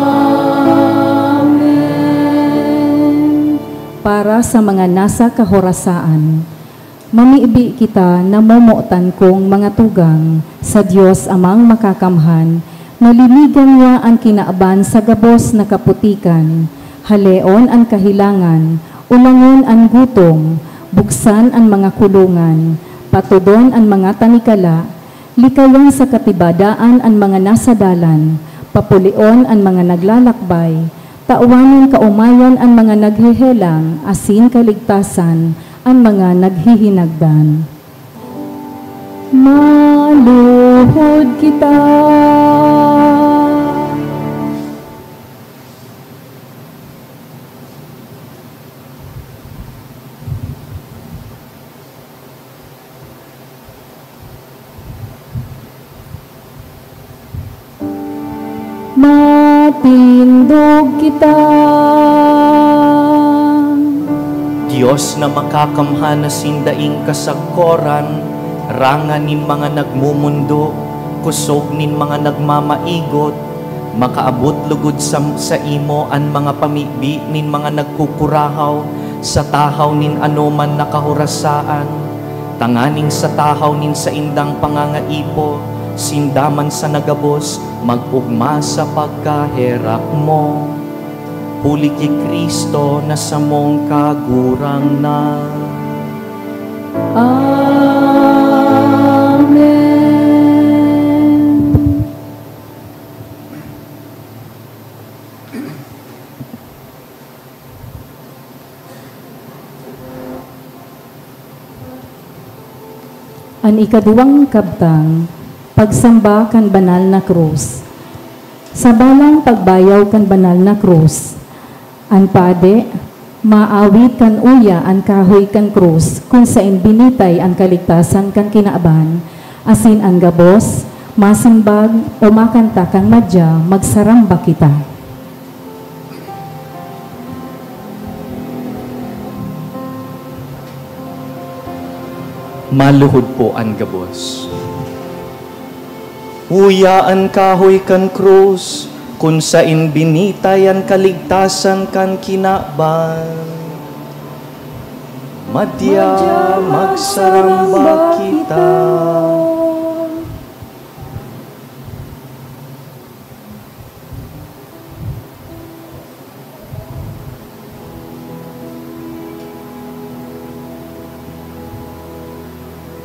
Para sa mga nasa kahorasaan, mamibi kita na momotan kong mga tugang sa Dios Amang Makakamhan, na linigan niya an kinaban sa gabos na kaputikan, haleon an kahelangan, ulangon an gutom, buksan an mga kulungan, patodon an mga tanikala, likayan sa katibadaan an mga nasa dalan, papulion an mga naglalakbay, tawan nin kaomayan an mga naghehelang, asin kaligtasan an mga naghihinagdan. Maluhod kita. Matindog kita. Dios na makakamhan asin daing kasagkoran, ranga nin mga nagmumundo, kosog nin mga nagmamaigot, makaabot lugod sa saimo an mga pamibi nin mga nagkukurahaw sa tahaw nin anoman na kahorasaan, tanganing sa tahaw nin saindang pangangaipo, sinda man sana gabos mag-ogma sa pagkaherak mo. Huli ki Cristo na samong Kagurangnan. Amen. An ikaduwang kabtang, pagsamba kan banal na krus. Sa balang pagbayaw kan banal na krus, an padi maawit kan uya an kahoy kan krus kun saen binitay an kaligtasan kan kinaban, asin an gabos masimbag o makanta kan madya, "Magsaramba kita." Maluhod po an gabos. Uya an kahoy kan krus, kun saen binitay an kaligtasan kan kinaban. Madya magsaramba kita.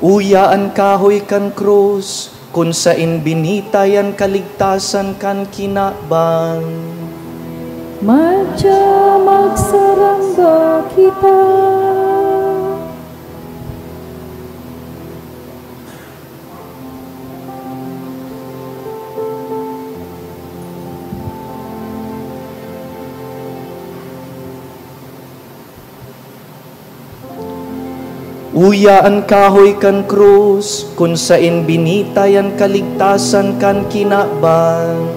Uya an kahoy kan krus, kun saen binitay an kaligtasan kan kinaban. Madya magsaramba kita. Uya an kahoy kan krus, kun saen binitay an kaligtasan kan kinaban.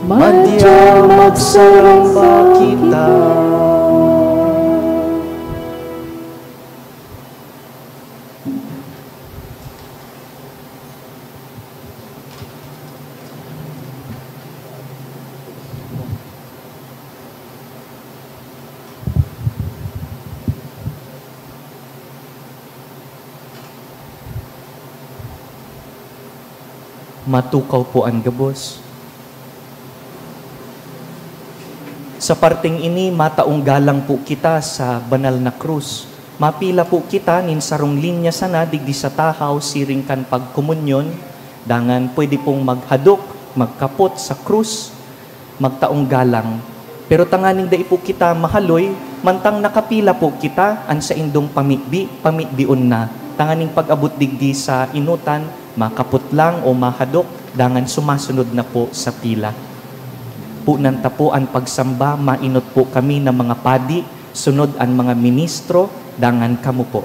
Madya magsaramba kita. Matukaw po an gabos. Sa parteng ini, mataong galang po kita sa banal na krus. Mapila po kita nin sarong linya sana digdi sa tahaw siring kan pagkomunyon, dangan pwede pong maghadok, magkapot sa krus, magtaong galang. Pero tanganing dai po kita mahaloy, mantang nakapila po kita, an saindong pamibi, pamibion na. Tanganing pag-abot digdi sa enotan, makaputlang o mahadok, dangan sumasunod na po sa pila. Punan ta po an pagsamba, mainot po kami na mga padi, sunod an mga ministro, dangan kamo po.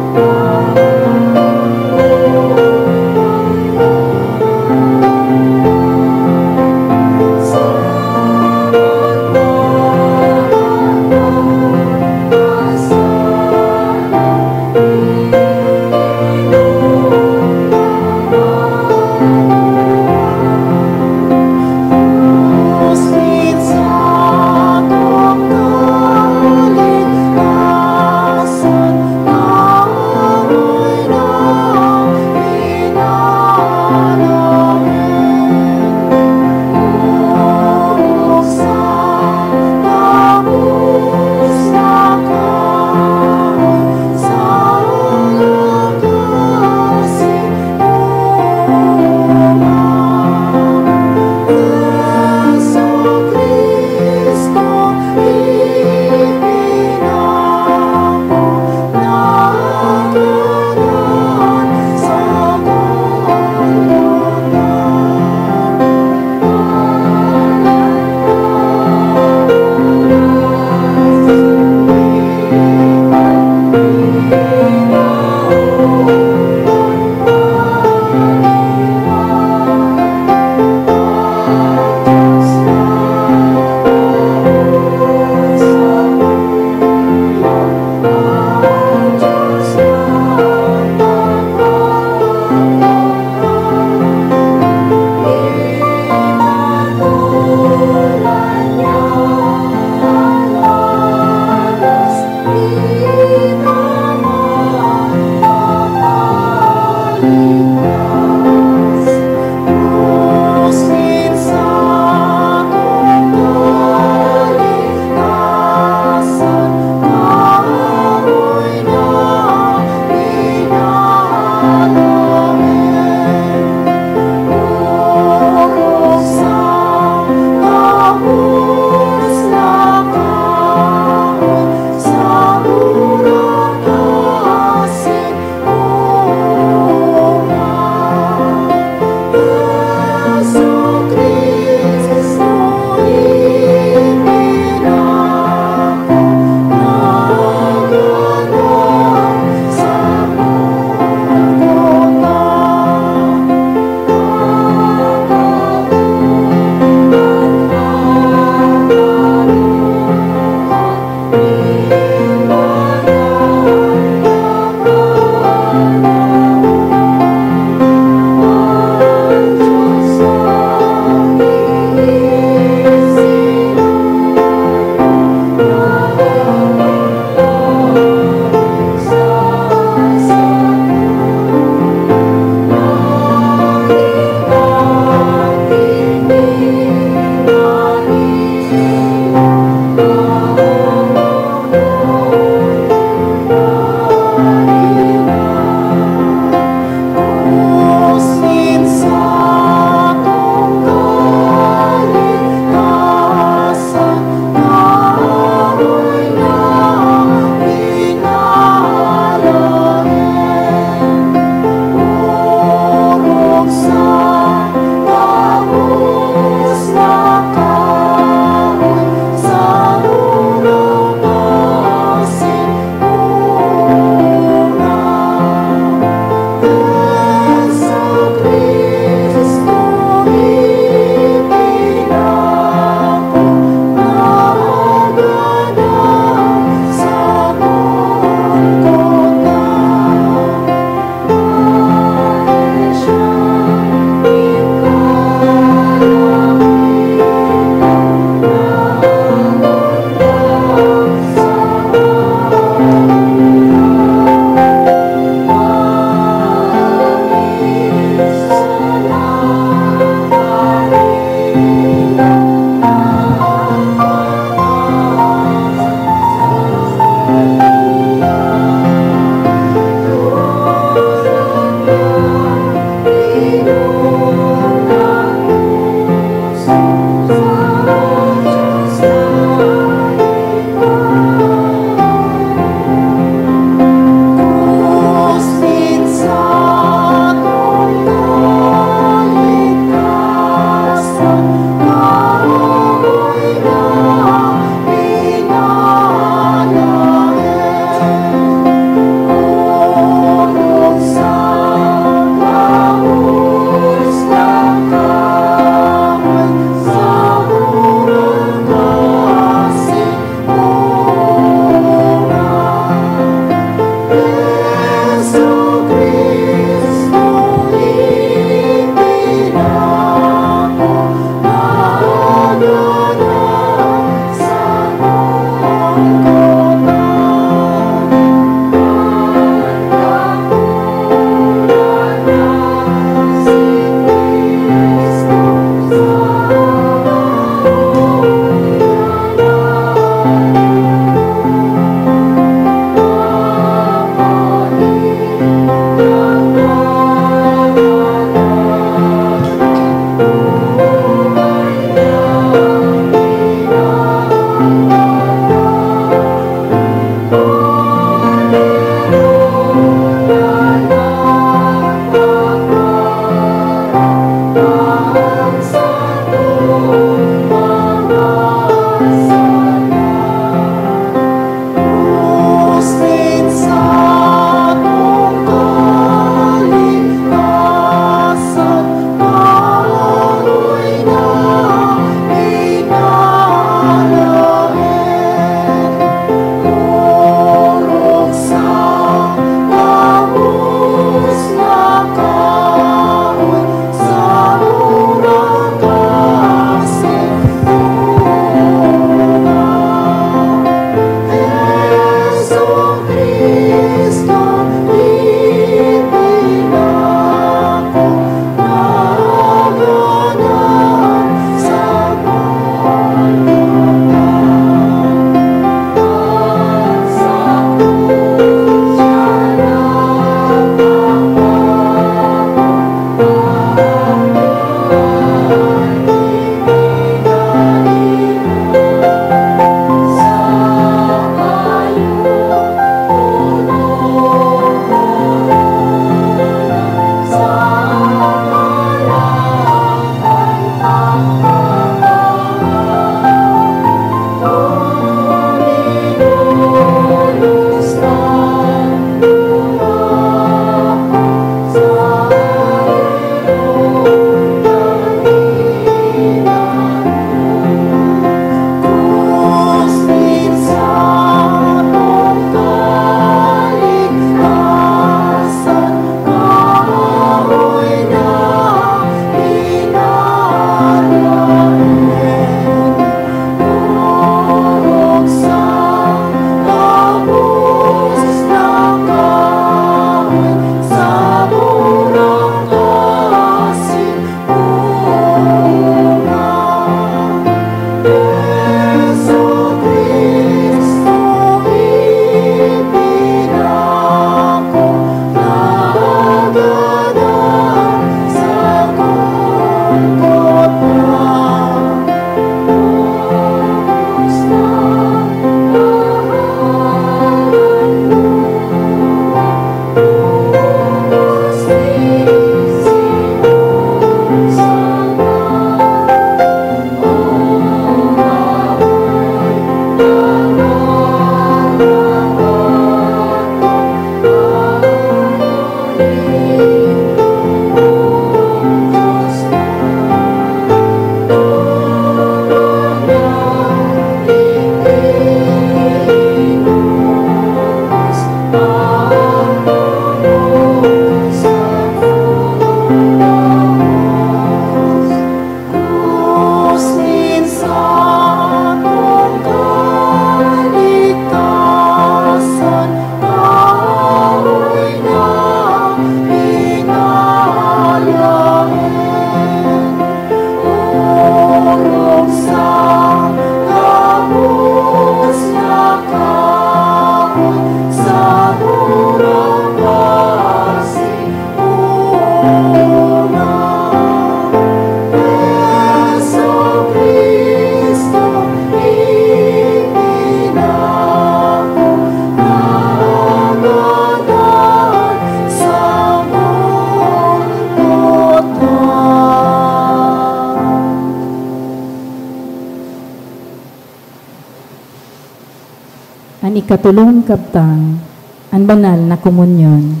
An ikatolong kabtang, an banal na komunyon.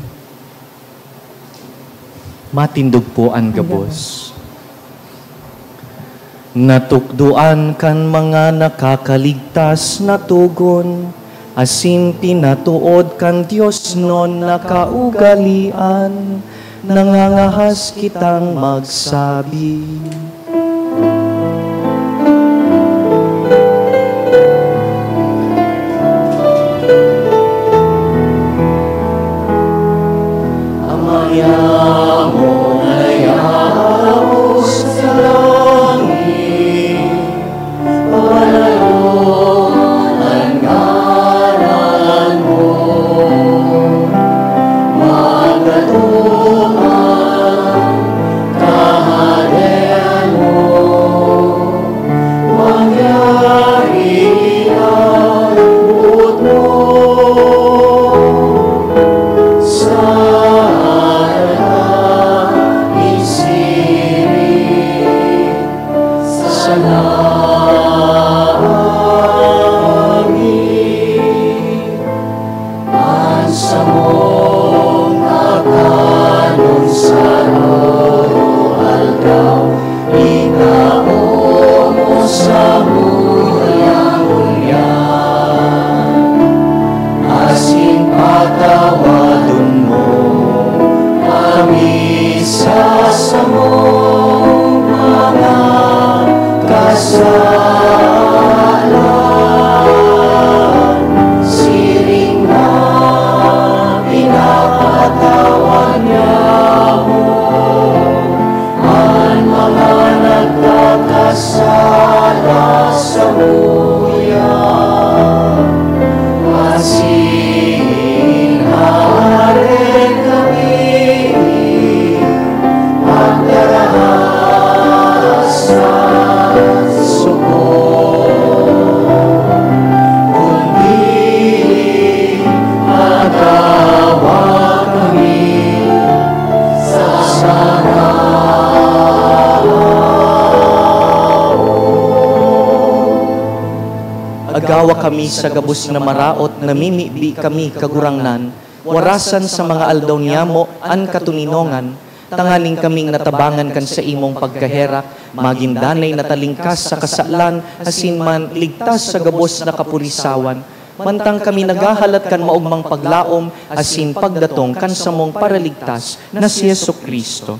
Matindog po an gabos. Natukdoan kan mga nakakaligtas na togon, asin pinatood kan diosnon na kaugalean, nangangahas kitang magsabi. Ama niamo na yaon sa langit, pahaloon an ngaran mo. Magkatuman kahadean mo. Mangyari an boot mo sa langit siring sa langit. An samong kakanon sa aroaldaw, itao mo samo ngunyan, asin patawadon mo kami sa samong mga kasalan, siring na pinapatawad niamo an mga nagkakasala samuya. Asin hare kami pagdarahas sa sukol, kundi agawa kami sa saraon. Agawa kami sa gabos na maraot, namimibi kami, Kagurangnan, warasan sa mga aldaw niyamo an katoninongan, tanganing kaming natabangan kan saimong pagkaherak, magin danay na talingkas sa kasalan, asin man ligtas sa gabos na kapurisawan, mantang kami naghahalat kan maogmang paglaom asin pagdatong kan samong Paraligtas na si Jesu-Cristo.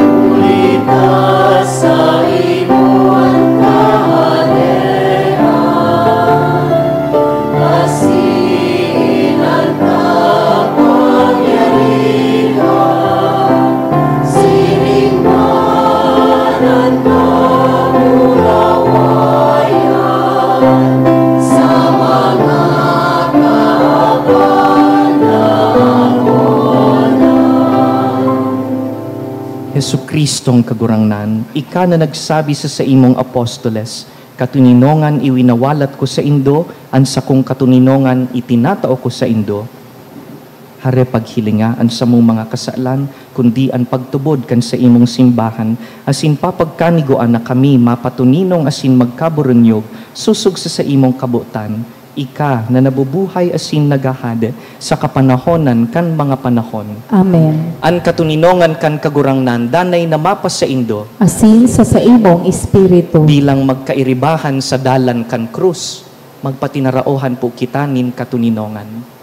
Huli ta saimo an kahadean, asin an kapangyarihan, siring man an kamurawayan, sa mga kapanahon. Jesu-Cristong Kagurangnan, ika na nagsabi sa saimong apostoles, "Katoninongan iwinawalat ko saindo, an sakong katoninongan itinatao ko saindo." Hare paghilinga an samong mga kasalan, kundi an pagtubod kan saimong simbahan, asin papagkanigoan na kami mapatoninong asin magkaburunyog sosog sa saimong kabotan, ika na nabubuhay asin naghahade sa kapanahonan kan mga panahon. Amen. An katoninongan kan Kagurangnan danay na mapasaindo. Asin sa saimong espiritu. Bilang magkairibahan sa dalan kan krus, magpatinaraohan po kita nin katoninongan.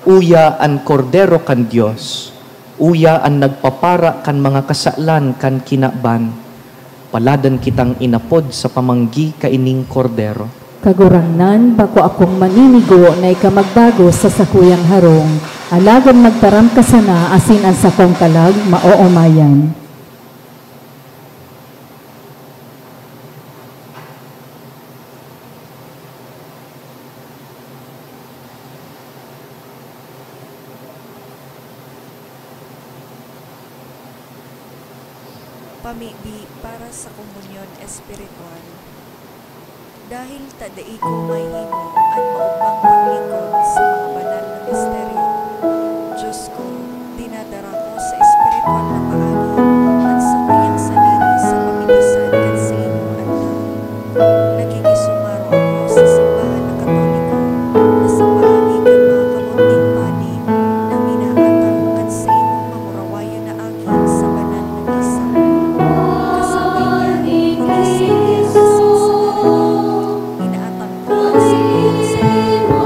Uya an Kordero kan Dios, uya an nagpapara kan mga kasalan kan kinaban. Paladan kitang inapod sa pamanggi kaining Kordero. Kagurangnan, bako akong maninigo na ika magdagos sa sakuyang harong, alagad magtaram ka sana asin an sakong kalag maoomayan. Pamibi para sa komunyon espiritual. Dahil ta dai ko mahimo an maogbang paglingkod sa mga banal na misteryo, Diyos ko, dinadara ko sa espiritual na paagi an sakuyang sadiri sa pamibisan kan saimong altar. Nakikisusumaro ako sa simbahan na Katoliko na sa paagi kan mga kamot nin padi na minaatang kan saimong mamurawayon na aki sa banal na misa. Kasabay niya, huli sa iya kasing sadiri, inaatang ko an sakuyang sadiri na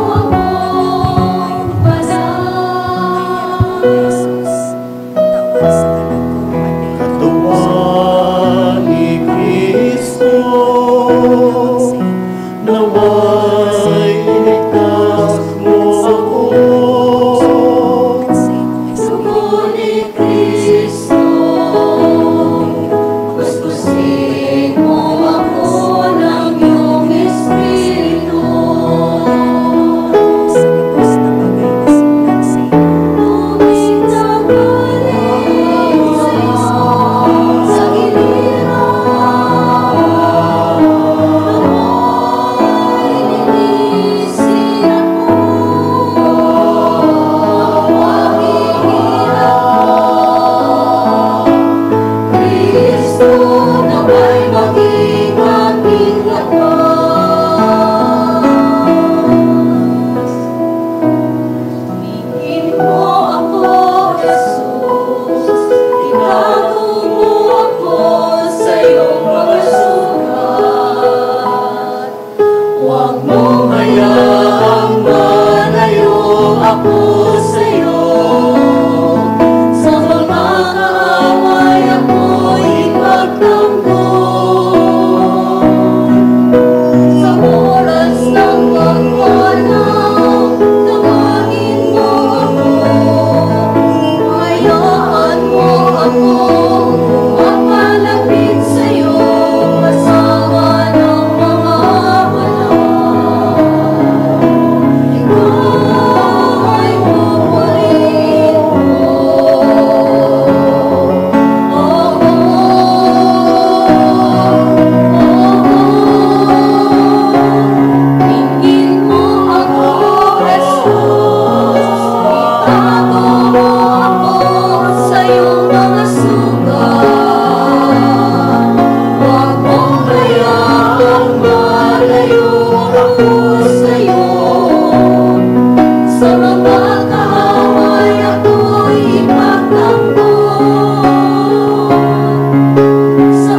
Sa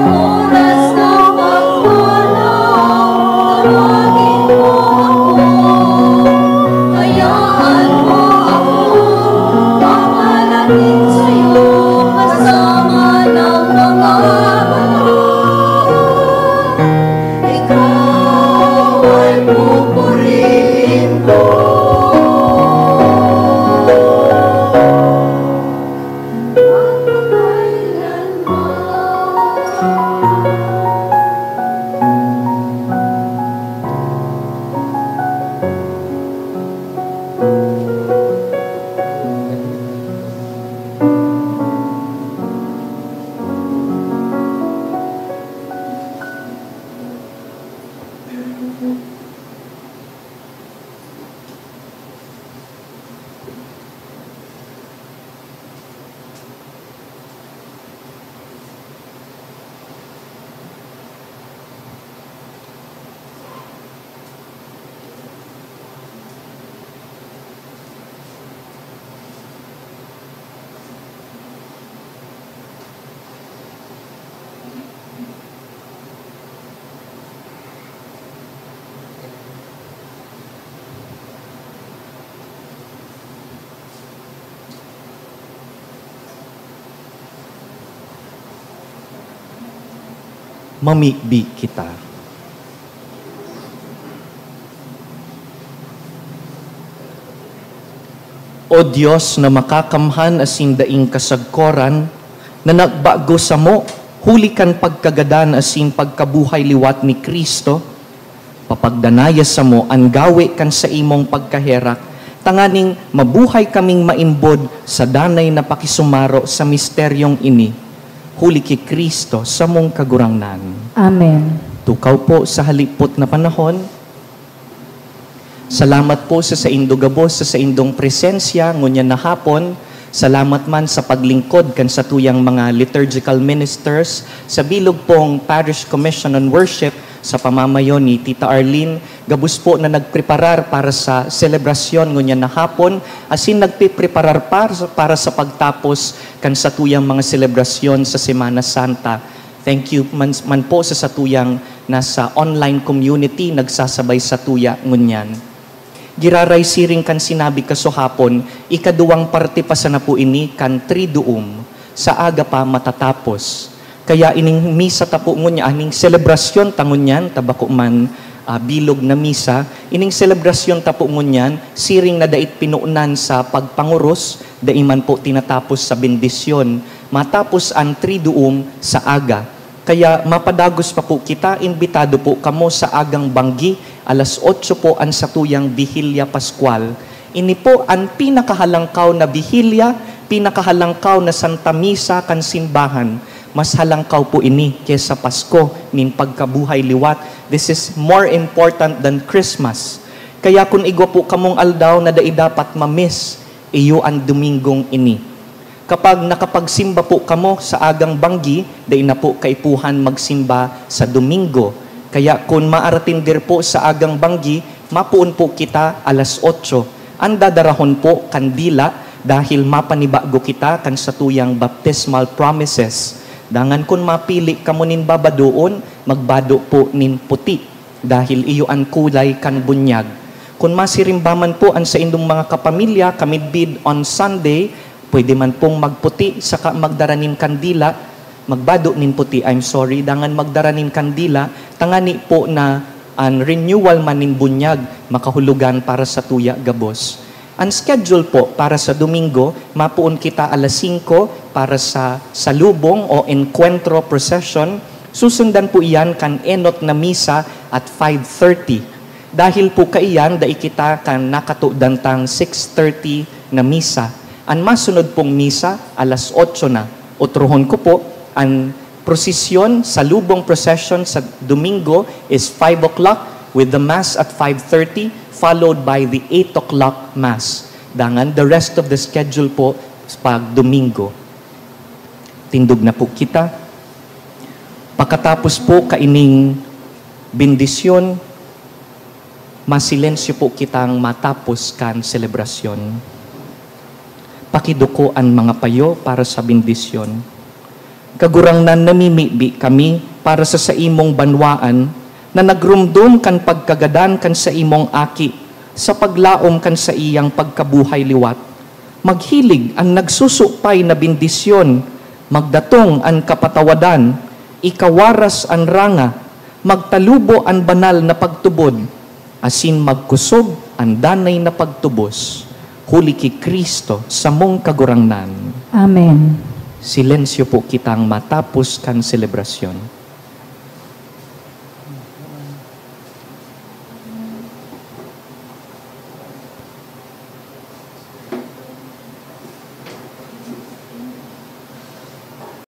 oras ng pagpanaw, tawagin mo ako. Hayaan mo ako, paparating sa'yo, kasama ng mga baro. Ikaw ay pupurihin ko. Mamibi kita. O Dios na makakamhan asin daing kasagkoran, na nagbago samo huli kan pagkagadan asin pagkabuhay liwat ni Cristo, papagdanaya samo an gawe kan saimong pagkaherak, tanganing mabuhay kaming maimbod sa danay na pakisumaro sa misteryong ini, huli ki Cristo, samong Kagurangnan. Amen. Tukaw po sa halipot na panahon. Salamat po sa saindo gabos, sa saindong presensya ngunyan na hapon. Salamat man sa paglingkod kan satuyang mga liturgical ministers, sa bilog pong Parish Commission on Worship, sa pamamayo ni Tita Arlene, gabos po na nagpreparar para sa selebrasyon ngunyan na hapon, asin nagpepreparar par-, para sa pagtapos kan satuyang mga selebrasyon sa Semana Santa. Thank you man, man po sa satuyang nasa online community nagsasabay satuya ngunyan. Giraray siring kan sinabi kasuhapon, ikaduwang parte pa sana po ini kan Triduum, sa aga pa matatapos. Kaya ining misa ta po ngunyan, ining selebrasyon ta ngunyan, ta bako man, ah, bilog na misa, ining selebrasyon ta po ngunyan, siring na dait pinonan sa pagpanguros, dai man po tinatapos sa bendisyon. Matapos an Triduum sa aga. Kaya mapadagos pa po kita, imbitado po kamo sa agang banggi, alas otso po an satuyang Vigilia Pascual. Ini po an pinakahalangkaw na Vigilia, pinakahalangkaw na Santa Misa kan simbahan. Mas halangkaw po ini kesa Pasko nin pagkabuhay liwat. This is more important than Christmas. Kaya kun igwa po kamong aldaw na dai dapat ma-miss, iyo an Domingong ini. Kapag nakapagsimba po kamo sa agang banggi, dai na po kaipuhan magsimba sa Domingo. Kaya kun maaratindir po sa agang banggi, mapoon po kita alas otso. An dadarahon po, kandila, dahil mapanibago kita kan satuyang baptismal promises. Dangan kun mapili kamo nin babadoon, magbado po nin puti, dahil iyo an kulay kan bunyag. Kun masirimba man po an saindong mga kapamilya kamidbid on Sunday, pwede man pong magputi saka magdara nin kandila, magbado nin puti, I'm sorry, dangan magdara nin kandila, tangani po na an renewal man nin bunyag makahulugan para satuya gabos. An schedule po para sa Domingo, mapoon kita alas singko para sa salubong o encuentro procession. Susundan po iyan kan enot na misa at five thirty. Dahil po kaiyan, dai kita kan nakatudan tang six thirty na misa. An masunod pong misa, alas otso na. Otrohon ko po, an prosesyon, salubong procession sa Domingo is five o'clock, with the Mass at five thirty, followed by the eight o'clock Mass. Dangan, the rest of the schedule po, pag Domingo. Tindog na po kita. Pakatapos po kaining bendisyon, masilensyo po kitang matapos kan selebrasyon. Pakiduko an mga payo para sa bendisyon. Kagurangnan, namimibi kami para sa saimong banwaan na nagromdom kan pagkagadan kan saimong Aki sa paglaom kan saiyang pagkabuhay liwat. Maghilig an nagsusupay na bendisyon, magdatong an kapatawadan, ikawaras an ranga, magtalubo an banal na pagtubod, asin magkosog an danay na pagtubos, huli ki Cristo, samong Kagurangnan. Amen. Silensyo po kitang matapos kan selebrasyon.